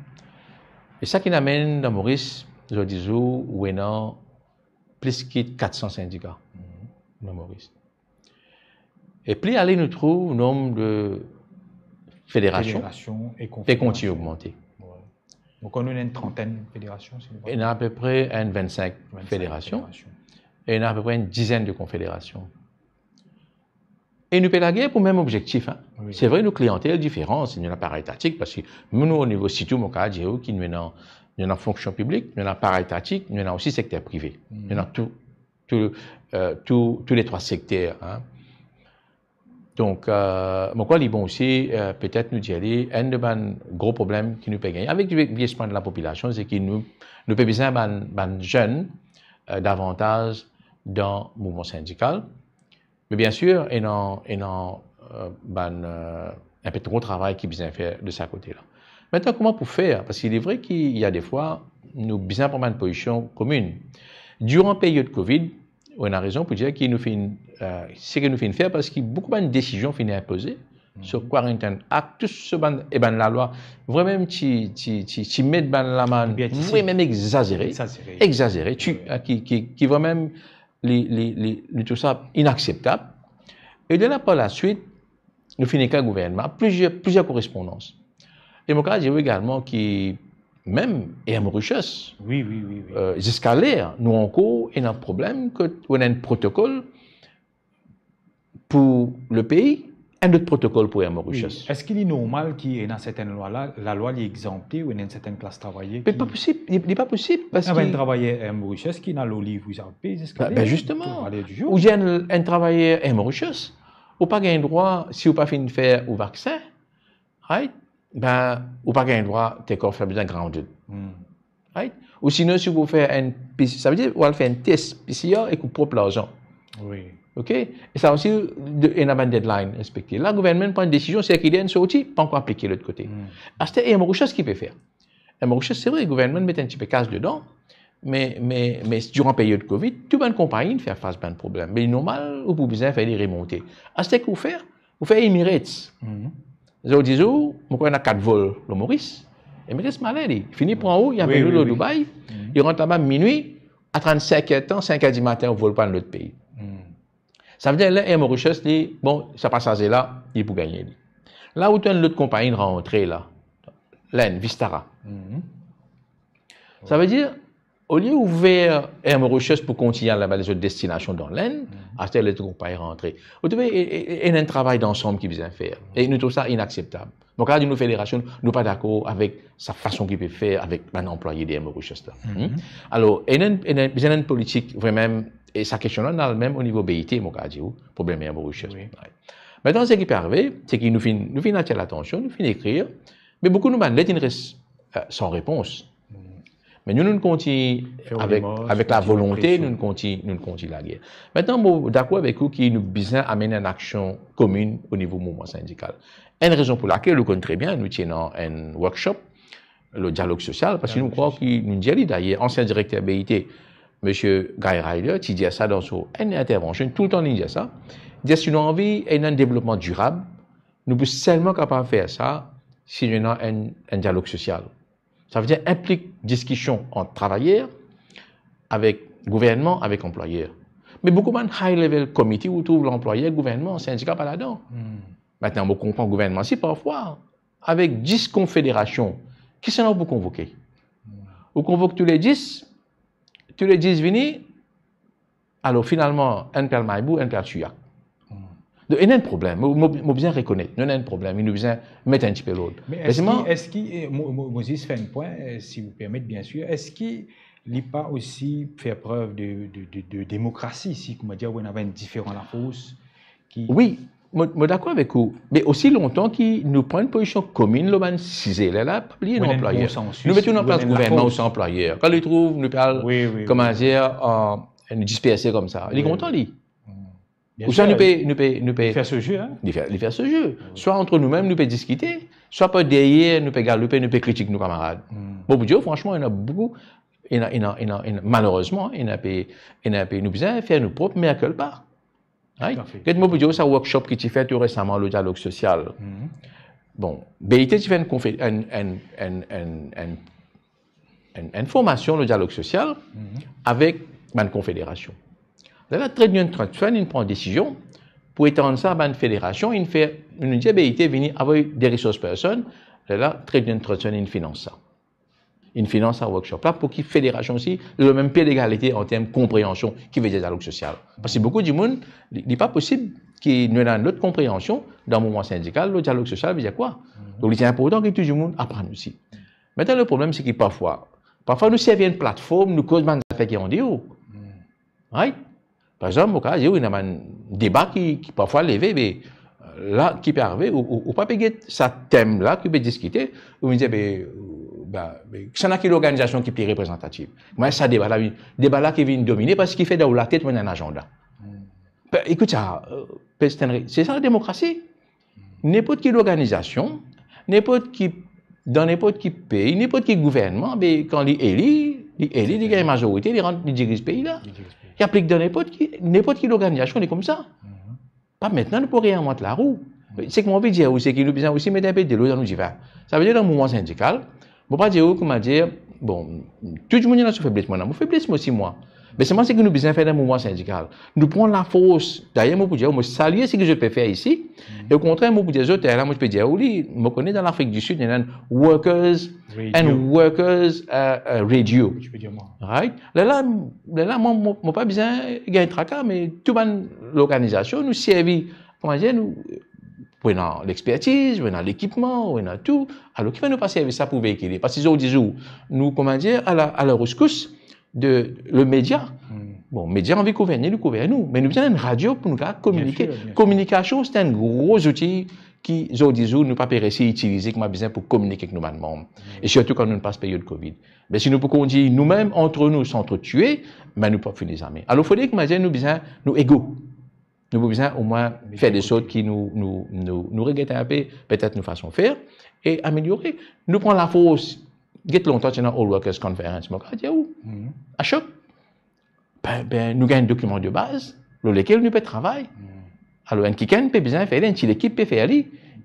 E sa ki amenn dan Moris, zordi zour, ou ena plis ki kat san sindika dan Moris. E pli ale, nou trouv nonb de federasion pe kontinie ogmante. Wi. Donk, nou ena enn trantenn federasion, si nou... Ena apepre enn vennsenk federasion. E ena apepre enn dizenn de konfederasion. E nou pe lager pou mem obzektif, hein. Wi. Se vre, nou kliantel diferan, nou ena parey etatik, parski nou, o nivo, sirtou, mo kapav dir ou ki nou ena, nou ena fonksion piblik, nou ena parey etatik, nou ena osi sekter prive. Nou ena tou, tou, eh, tou, tou le trwa sekter, hein. Donk, eh, mo krwar li bon osi, eh, petet nou dir li, enn de bann gro problem ki nou pe gagne avek vieyi, vieyiseman de lapopilasion, se ki nou, nou pe bizin bann, bann zenn, eh, davantaz dan mouvman sindikal. Me biensir, ena, ena, eh, bann, eh, enpe tro travay ki bizin fer de sa kote la. Aster, kouma pou fer? Parski li vre ki ena defwa, nou bizin pran bann pozision kominn. Diran period Covid, ou ena rezon pou dir ki nou finn, eh, seki nou finn fer, parski boukou bann desizion finn inpoze, So Quarantine Act, tou so bann, e bann lalwa, vremem ti, ti, ti, ti met bann lamann, vremem exazere, exazere, ti, ki, ki, ki vremem li, li, li, li trouv sa inakseptab. E de la, par laswit, nou finn ekrir gouvernman, plizier, plizier korespondans. E mo kapav dir ou egalman ki mem Air Mauritius, wi, wi, wi, wi, euh, ziska ler, nou ankor ena problem kot ou ena enn protokol pou le pei, enn lot protokol pou Air Mauritius. Wi. Eski li normal ki ena sertenn lwa la, lalwa li egzanpte ou ena enn sertenn klas travayer? Me ki pa posib, li, li pa posib, parski ena enn travayer Air Mauritius ki ena lor liv ou sa pe ziska, ben, zisteman, ou dir enn, enn travayer Air Mauritius, ou pa gagn drwa, si ou pa finn fer ou vaksin, right? Ben, ou pa gagn drwa take off, sa bizin grounded. Hmm. Right? Ou sinon, si ou pou fer enn P C R, sa vedir ou al fer enn tes P C R ek ou prop larzan. Wi. Ok? E sa osi, de, ena bann deadline respekte. La, gouvernman pran enn desizion, sirkiler inn sorti, pa ankor aplike lot kote. Hmm. Aster, Air Mauritius ki pe fer. Air Mauritius, se vre, gouvernman met enn tipe kas dedan, me, me, me diran period Covid, tou bann konpagni inn fer fas bann problem. Me normal, ou pou bizin fer li remonte. Aster ki ou fer, ou fer Emirates. Mhm. Zot dir ou, mo krwar ena kat vol lor Moris. Emirates malin li. Fini pran ou, li amenn ou lor Dubai, li rant laba minwi, a trant-sink er tan, sink er dimatin, ou vol pou al lot pei. Mhm. Sa vedir, ler Air Mauritius li, bon, sa pasaze la, li pou gagne li. La ou ena enn lot konpagni rantre la, Lenn, Vistara. Mhm. Sa vedir, olie ouver Air Mauritius pou kontign al laba lezot destinasion dan Lenn, aster lot konpagni rantre. Ou trouve, e, e, e, ena enn travay dansam ki bizin fer. E nou trouv sa inakseptab. Mo kapav dir nou federasion, nou pa dakor avek sa fason ki pe fer avek bann anplwaye de Air Mauritius la. Mhm. Alor, ena enn, ena, bizin enn politik vremem, e sa kestion la, nou al mem o nivo B I T, mo kapav dir ou, problem Air Mauritius. Wi. Right. Aster, seki pe arive, seki nou finn, nou finn atir latansion, nou finn ekrir, me boukou nou bann let inn res, eh, san repons. Hmm. Me nou, nou kontign avek, avek lavolonte, nou kontign, nou kontign lager. Aster, mo dakor avek ou ki nou bizin amenn enn aksion komin o nivo mouvman sindikal. Enn rezon pou lakel, ou konn tre bien, nou ti ena enn workshop, le dialog sosial, parski nou krwar ki, nou dir li dayer, ansien direkter B I T, Misie Guy Ryder, ti dir sa dan so enn intervension, toultan li dir sa, dir si nou anvi ena enn devlopman dirab, nou pou selman kapav fer sa si nou ena enn, enn dialog sosial. Sa vedir inplik diskision ant travayer avek gouvernman, avek anplwayer. Me boukou bann high level committee, ou trouv lanplwayer, gouvernman, sindika pa ladan. Hmm. Aster, mo konpran gouvernman si parfwa, avek dis konfederasion, kisannla ou pou konvoke? Hmm. Ou konvok tou le dis, tou le dis vini, alor finalman, enn pe al Maybou, enn pe al Souillac. Hmm. Donk, ena enn problem. Mo, mo, mo bizin rekonet, nou ena enn problem, nou bizin met enn tipe lord. Me eski, eski, eh, mo, mo, mo zis fer enn pwin, eh, si ou permet, bien sir, eski li pa osi fer prev de, de, de, de demokrasi, si, kouma dir, ou ena enn diferan lafors ki... Wi, mo, mo dakor avek ou, me osi lontan ki nou pran enn pozision komin lor bann size, lerla, pa bliye nou anplwayer. Nou met nou anplas gouvernman osi anplwayer. Kan li trouv nou pe al, wi, wi, kouma dir, eh, nou disperse koumsa, li kontan li. Hmm. Ouswa nou pe, nou pe, nou pe... Li fer so ze, hein? Li fer, li fer so ze. Wi. Swa ant nou mem, nou pe diskite, swa par deryer, nou pe galoupe, nou pe kritik nou kamarad. Hmm. Bon, pou dir, fransman, ena boukou, ena, ena, ena, ena, malerezman, ena pe, ena pe, nou bizin fer nou prop mea culpa. Right? Toutafe. Get mo pou dir, sa workshop ki ti fer tou resaman, le dialog sosial. Mhm. Bon, B I T ti fer enn konfe-, enn, enn, enn, enn, enn, enn, enn formasion, le dialog sosial, mhm, avek bann konfederasion. Lerla, Trade Union Trust Fund inn pran desizion pou etann sa bann federasion, inn fer, nou dir B I T vini avoy de resource person, lerla, Trade Union Trust Fund inn finans sa. Inn finans sa workshop la pou ki federasion osi, lor mem pie degalite an term konpreansion ki vedir dialog sosial. Parski boukou dimoun, li, li pa posib ki nou ena enn lot konpreansion dan mouvman sindikal, le dialog sosial vedir kwa. Donk, li ti inportan ki tou dimoun aprann osi. Aster, le problem, se ki parfwa, parfwa nou servi enn platform, nou koz bann zafer ki andeor. Right? Par exanp, mo kapav dir ou, ena bann deba ki, ki parfwa leve, me, eh, la, ki pe arive, ou, ou, ou pa pe get sa tem la ki pe diskite, ou vinn dir, be, eh, be, be, kisannla ki lorganizasion ki pli reprezantativ? Kouma sa deba la vinn, deba la ki vinn domine, parski fer dan ou latet ou ena enn azanda. Hmm. Be, ekout sa, eh, Pes Tenre, se sa lademokrasi. Ninport ki lorganizasion, ninport ki, dan ninport ki pei, ninport ki gouvernman, be, kan li eli, li eli, li gagn mazorite, li rant, li diriz pei la. Li diriz pei. Li aplik dan ninport ki, ninport ki lorganizasion, li koumsa. Mhm. Pa atann nou pou reinvant larou. Seki mo anvi dir ou, seki nou bizin osi met inpe delo dan nou divin. Savedir dan mouvman sindikal, mo pa dir ou, kouma dir, bon, tou dimoun ena so febles, mwa ena mo febles, mwa osi mwa. Me selman seki nou bizin fer dan mouvman sindikal, nou pran lafors. Dayer, mo pou dir ou, mo salie seki zot pe fer isi. E okontrer, mo pou dir zot, la, mo pe dir ou li, mo kone dan Lafrik di Sid, ena enn workers and workers, uh, uh, radio. Right? Lerla, lerla, mwa, mo, mo pa bizin gagn traka, me tou bann lorganizasion, nou servi, kouma dir, nou, ou ena lexpertiz, ou ena lekipman, ou ena tou. Alor, kifer nou pa servi sa pou veikile? Parski zordi zour, nou, kouma dir, a la, a la reskous de le media. Bon, media anvi kouvert li, li kouvert nou. Me nou bizin enn radio pou nou kapav kominike. Bien sir, bien sir. Kominikasion, se enn gro zouti ki, zordi zour, nou pa pe resi itilize kouma bizin pou kominike ek nou bann manm. E sirtou kan nou pas peryod Covid. Me si nou pou kontign noumem, ant nou, s'entretue, me nou pa fini zame. Alor, fode, kouma dir, nou bizin, nou ego. Nou pou bizin omwin fer de sort ki nou, nou, nou, nou regret inpe, petet nou fason fer, e ameliore. Nou pran lafors, get lontan ti ena All Workers Conference, mo kapav dir ou, a Choc. Ben, ben, nou gagn dokiman de baz, lor lekel nou pe travay. Alor, enn kikenn pe bizin fer li, enn ti lekip pe fer li,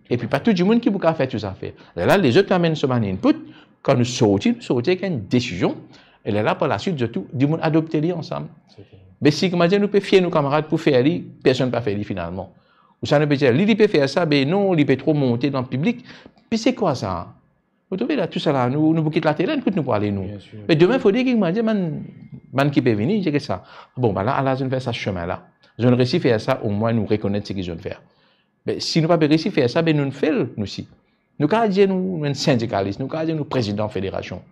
epi pa tou dimoun ki pou kapav fer tou zafer. Lerla, lezot amenn so bann input, kan nou sorti, nou sorti ek enn desizion, e lerla, par laswit, zot tou, dimoun adopte li ansam. Me si, kouma dir, nou pe fier nou kamarad pou fer li, personn pa fer li finalman. Ouswa nou pe dir, li, li pe fer sa, be non, li pe tro monte dan piblik. Be se kwa sa? Ou trouve la, tousala, nou, nou pou kit latele, kot nou pou ale, nou? Bien sir. Me demin, fode ki, kouma dir, bann, bann ki pe vini, dir ki sa. Bon, bann la, ala, zot inn fer sa semin la. Zot inn resi fer sa, omwin nou rekonet seki zot inn fer. Be, si nou pa pe resi fer sa, be nou, nou fel, nou si. Nou kapav dir nou, nou enn sindikalis, nou kapav dir nou prezidan federasion.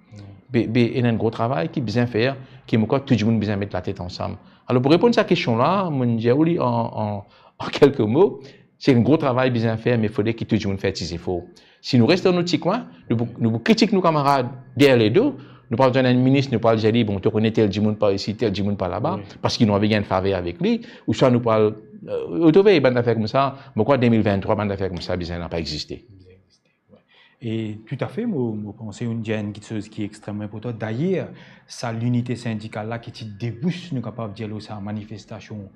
Be, be, ena enn gro travay ki bizin fer, ki mo krwar tou dimoun bizin met latet ansam. Alor, pou reponn sa kestion la, mo dir ou li an, an, an kelke mo, se enn gro travay bizin fer, me fode ki tou dimoun fer ti zefor. Si nou res dan nou ti kwin, nou pou, nou pou kritik nou kamarad deryer ledo, nou pral zwenn enn minis, nou pral dir li, bon, to kone tel dimoun par isi, tel dimoun par laba, parski nou anvi gagn faver avek li, ouswa nou pral, euh, ou trouve, bann zafer koumsa, mo krwar de mil venntrwa, bann zafer koumsa, bizin napa existe. E toutafe, mo, mo panse ou dir enn kiksoz ki extreman inportan. Dayer, sa linite sindikal la ki ti debous, nou kapav dir, lor sa manifestasion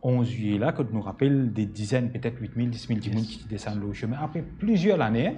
onz zilye la, kot nou rapel de dizenn, petet wit mil, dis mil dimoun ki ti desann lor sime apre plizier lane.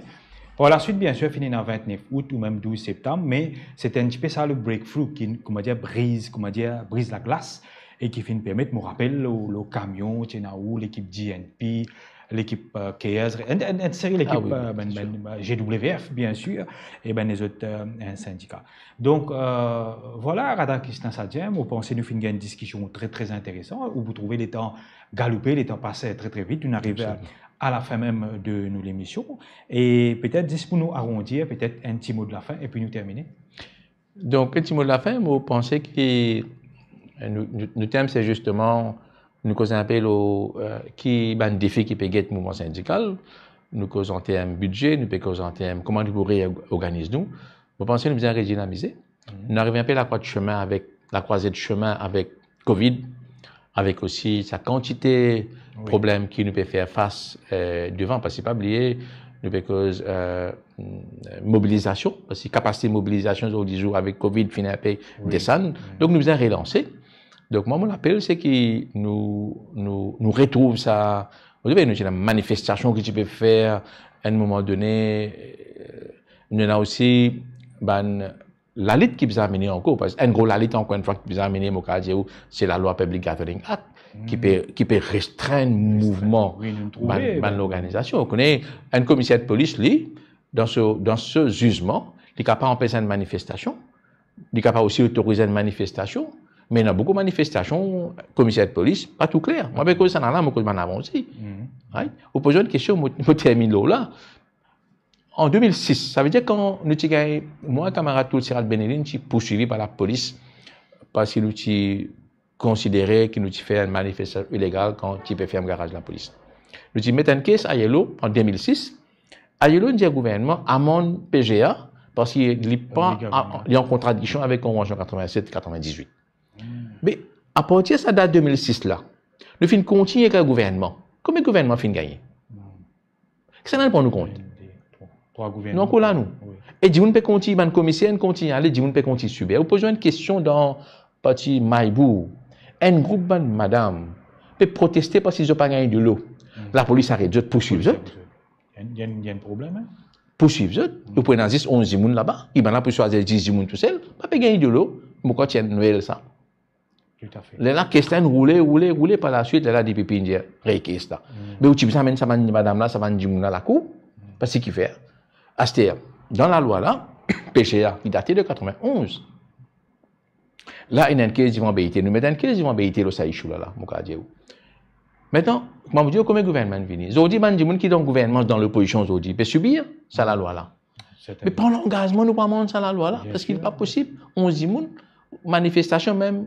Par laswit, biensir, finn ena vintnef out ou mem douz septam, me se ti enn tipe sa le breakthrough, ki, kouma dir, briz, kouma dir, briz laglas, e ki finn permet, mo rapel, lor, lor kamion, ti ena ou, lekip D N P, lekip, euh, CARES, enn, enn, enn seri lekip, euh, bann, bann, euh, G W F, biensir, e bann lezot, euh, sindika. Donk, euh, vwala, Radhakrishnann Sadyain, mo panse nou finn gagn enn diskision tre, tre interesan. Ou pou trouve letan galoupe, letan pas tre, tre vit, nou ariv a, a lafin mem de nou lemision. E petet zis pou nou arondir, petet enn ti mo de lafin, epi nou termine. Donk, enn ti mo de lafin, mo panse ki, euh, nou, nou, nou tem, se zisteman, nou koz inpe lor, euh, ki bann defi ki pe get mouvman sindikal, nou koz an term bidze, nou pe koz an term kouma nou pou reorganiz nou. Mo panse nou bizin redinamize. Nou ariv inpe lakrwa de semin avek, lakrwazet semin avek Covid, avek osi sa kantite problem ki nou pe fer fas, euh, devan, parski pa bliye, nou pe koz, euh, mobilizasion, parski kapasite mobilizasion zordi zour avek Covid finn inpe desann. Donk nou bizin relanse. Donk mwa, mo lapel, se ki nou, nou, nou retrouv sa. Ou trouve, nou ti ena manifestasion ki ti pe fer, enn moman done, euh, nou ena osi bann lalit ki bizin amene ankor, parski enn gro lalit, ankor enn fwa, ki bizin amene, mo kapav dir ou, se lalwa Public Gathering Act, ki pe, ki pe restrenn mouvman bann, bann lorganizasion. Ou kone, enn komiser de polis, li, dan so, dan so zizman, li kapav anpes enn manifestasion, li kapav osi otoriz enn manifestasion, me ena boukou manifestasion, komiser de polis, pa tou kler. Mwa, pe koz sa la, mo koz bann avan osi. Right? Ou poz enn kestion, mo, mo terminn lor la. An de mil sis, savedir kan nou ti gagn, mwa, kamarad Toulsirat Benelin ti pourswivi par lapolis, parski nou ti konsidere ki nou ti fer enn manifestasion ilegal kan ti pe ferm garaz lapolis. Nou ti met enn kes a ILO an de mil sis, ILO inn dir gouvernman amann PGA, parski li pa, li an kontradiksion avek konvansion katrevin-set katrevin-dizuit. Me apartir sa dat de mil sis la, nou finn kontign ek gouvernman. Konbien gouvernman finn gagne? Kisannla pran nou kont? Nou ankor la, nou. E dimoun pe kontign, bann komiser inn kontign ale, dimoun pe kontign sibe. Ou poz enn kestion dan parti Maybou, enn group bann madam pe proteste parski zot pa gagn delo. Lapolis aret zot, pourswiv zot. Il y a, il y a un problème, hein? Pourswiv zot, ou pou ena zis onz dimoun laba, ki bann la pou swazir dis dimoun tousel, pa pe gagn dolo, mo krwar ti enn Nwel sa. Tout à fait. Lerla kes la inn roule, roule, roule, par laswit, lerla DPP inn dir, "Rey kes la." Me ou ti bizin amenn sa bann madam la, sa bann dimoun la lakour, pa seki fer. Aster, dan lalwa la, pese la, ki date de quatre-vingt-onze, la, ena enn kes divan BIT, nou met enn kes divan BIT lor sa issue la, la, mo kapav dir ou. Aster, kouma mo dir ou, kouma gouvernman vini? Zordi, bann dimoun ki dan gouvernman, dan lopozision zordi, pe sibir sa lalwa la. Me pran langazman nou pa manz sa lalwa la, parski li pa posib. Onz dimoun, manifestasion mem,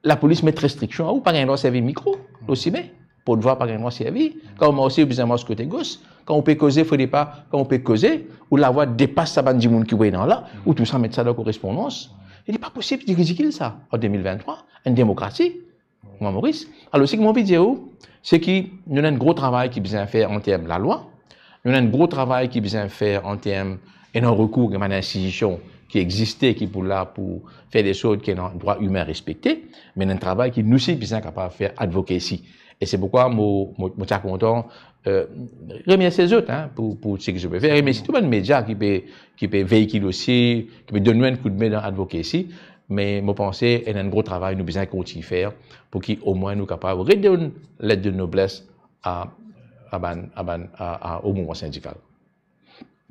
lapolis met restriksion a ou, pa gagn drwa servi mikro, lor sime, portvwa pa gagn drwa servi. Kan ou marse, ou bizin mars kote gos. Kan ou pe koze, fode pa, kan ou pe koze, ou lavwa depas sa bann dimoun ki ou ena la, ou tousa met sa dan korespondans. Li pa posib, li ridikil sa, an de mil vinn-trwa, enn demokrasi. Mwa Moris. Alor, seki mo anvi dir ou, se ki nou ena enn gro travay ki bizin fer an term lalwa, nou ena enn gro travay ki bizin fer an term ena rekour a bann institision ki existe, ki pou la pou fer de sort ki ena drwa imin respekte, me ena enn travay ki nou osi bizin kapav fer advocacy. E se poukwa mo, mo, mo ti a kontan, eh, remersie zot, hein, pou, pou seki zot pe fer. Remersie tou bann media ki pe, ki pe veikil osi, ki pe donn nou enn koudme dan advocacy. Me mo panse ena enn gro travay nou bizin kontign fer pou ki omwin nou kapav redonn let de nobles a, a bann, a bann, a, a, o mouvman sindikal.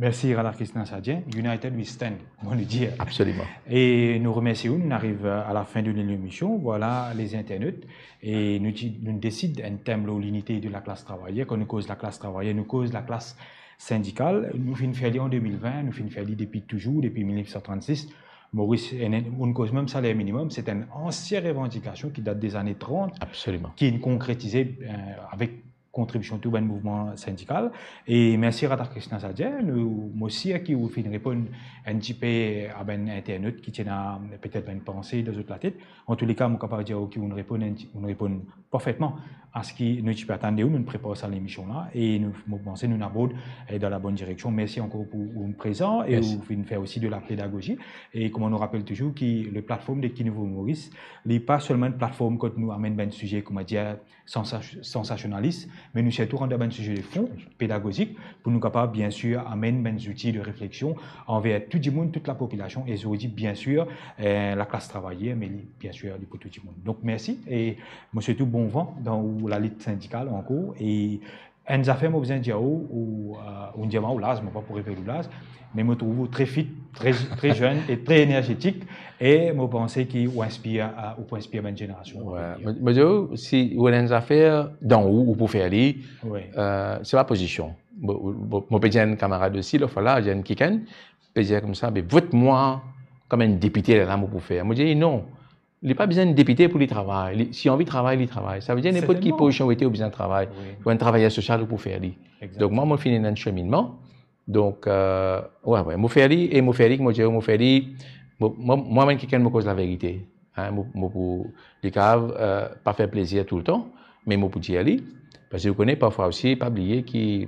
Mersi Radhakrishnan Sadien. United we stand, mo nou dir. Absoliman. E nou remersi ou, nou ariv a la fin de lemision. Vwala, lezinternot, e nou ti, nou desid enn tem lor linite de laklas travayer. Kan nou koz laklas travayer, nou koz laklas sindikal. Nou finn fer li an de mil vin, nou finn fer li depi touzour, depi mil nef san trannsis. Moris, enn, enn, nou koz mem saler minimem, se enn ansien revandikasion ki dat de zane trant, absoliman, ki inn konkretize, eh, avek kontribision tou bann mouvman sindikal. E mersi Radhakrishnan Sadien, nou, mo sir ki ou finn reponn enn tipe a bann internot ki ti ena petet bann panse dan zot latet. Antouleka, mo kapav dir ou ki ou reponn enn ti, ou reponn parfetman a seki nou ti pe atann de ou, nou prepar sa lemision la, e nou, mo panse nou abord, eh, dan labonn direksion. Mersi ankor pou ou prezan, e ou finn fer osi de la pedagozi. E kouma nou rapel touzour ki le platform de Ki Nouvo Moris, li pa selman enn platform kot nou amenn bann size, kouma dir, sansa-, sansasionalis, me nou sirtou rant dan bann size de fon, pedagozik, pou nou kapav, biensir, amenn bann zouti de refleksion anver tou dimoun, tou lapopilasion, e zordi, biensir, eh, laklas travayer, me li, biensir, li pou tou dimoun. Donk, mersi, e mo swet ou bon van dan ou lalit sindikal ankor, e enn zafer mo bizin dir ou, ou, eh, ou dir mwa ou laz, mo pa pou revel ou laz, me mo trouv ou tre fit, tre, tre zenn e tre enerzetik, e mo panse ki ou inspir, eh, ou pou inspir bann zenerasion. Wi, mo, mo dir ou, si ou ena enn zafer dan ou, ou pou fer li, wi, eh, se pa pozision. Mo, mo, mo pe dir enn kamarad osi, lot fwa la, dir enn kikenn, pe dir koumsa, "Be, vot mwa kom enn depite, lerla mo pou fer." Mo dir li, "Non, li pa bizin enn depite pou li travay. Li, si li anvi travay, li travay." Sa vedir, ninport ki pozision ou ete, ou bizin travay. Wi. Ou enn travayer sosial, ou pou fer li. Exactement. Donk, mwa, mo finn ena enn seminnman. Donk, eh, wi, wi, mo fer li, e mo fer li, kouma mo dir, mo fer li, mo, mo, mwa, mo enn kikenn, mo koz laverite. Hein, mo, mo pou, li kapav, eh, pa fer plezir toultan, me mo pou dir li, parski ou kone, parfwa osi, pa bliye ki,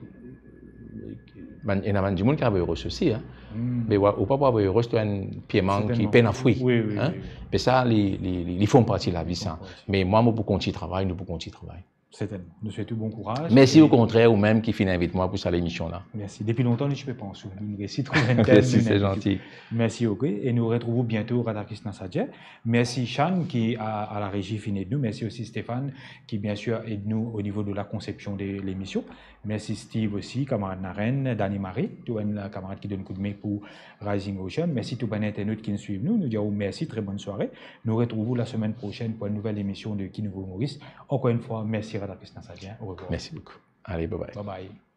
bann, ena bann dimoun ki avoy ros osi, hein. Hmm. Me ou, ou pa pou avoy ros to enn pie mang ki pena fri, hein. Wi, wi, wi, wi. Me sa, li, li, li, li finn parti lavi, sa. Li finn parti. Me mwa, mo pou kontign travay, nou pou kontign travay. Sertennman. Nou swet ou bon kouraz. Mersi, e okontrer, ou mem ki finn invit mwa pou sa lemision la. Mersi. Depi lontan, nou ti pe pans ou. Nou resi trouv enn tel. Mersi, se zanti. Mersi, ok. E nou retrouv ou biento, Radhakrishnan Sadien. Mersi Shan ki a, a la rezi finn ed nou. Mersi osi Stéphane ki, biensir, ed nou o nivo de la konsepsion de lemision. Mersi Steve osi, kamarad Naren, Dani Marie, tou bann kamarad ki donn koudme pou Rising Ocean. Mersi tou bann internot ki finn swiv nou. Nou dir ou mersi, tre bonn sware. Nou retrouv ou lasemenn prosenn pou enn nouvel emision de Ki Nouvo Moris. Ankor enn fwa, mersi Radhakrishnan Sadien. Orevwar. Mersi boukou. Ale, bye bye. Bye bye.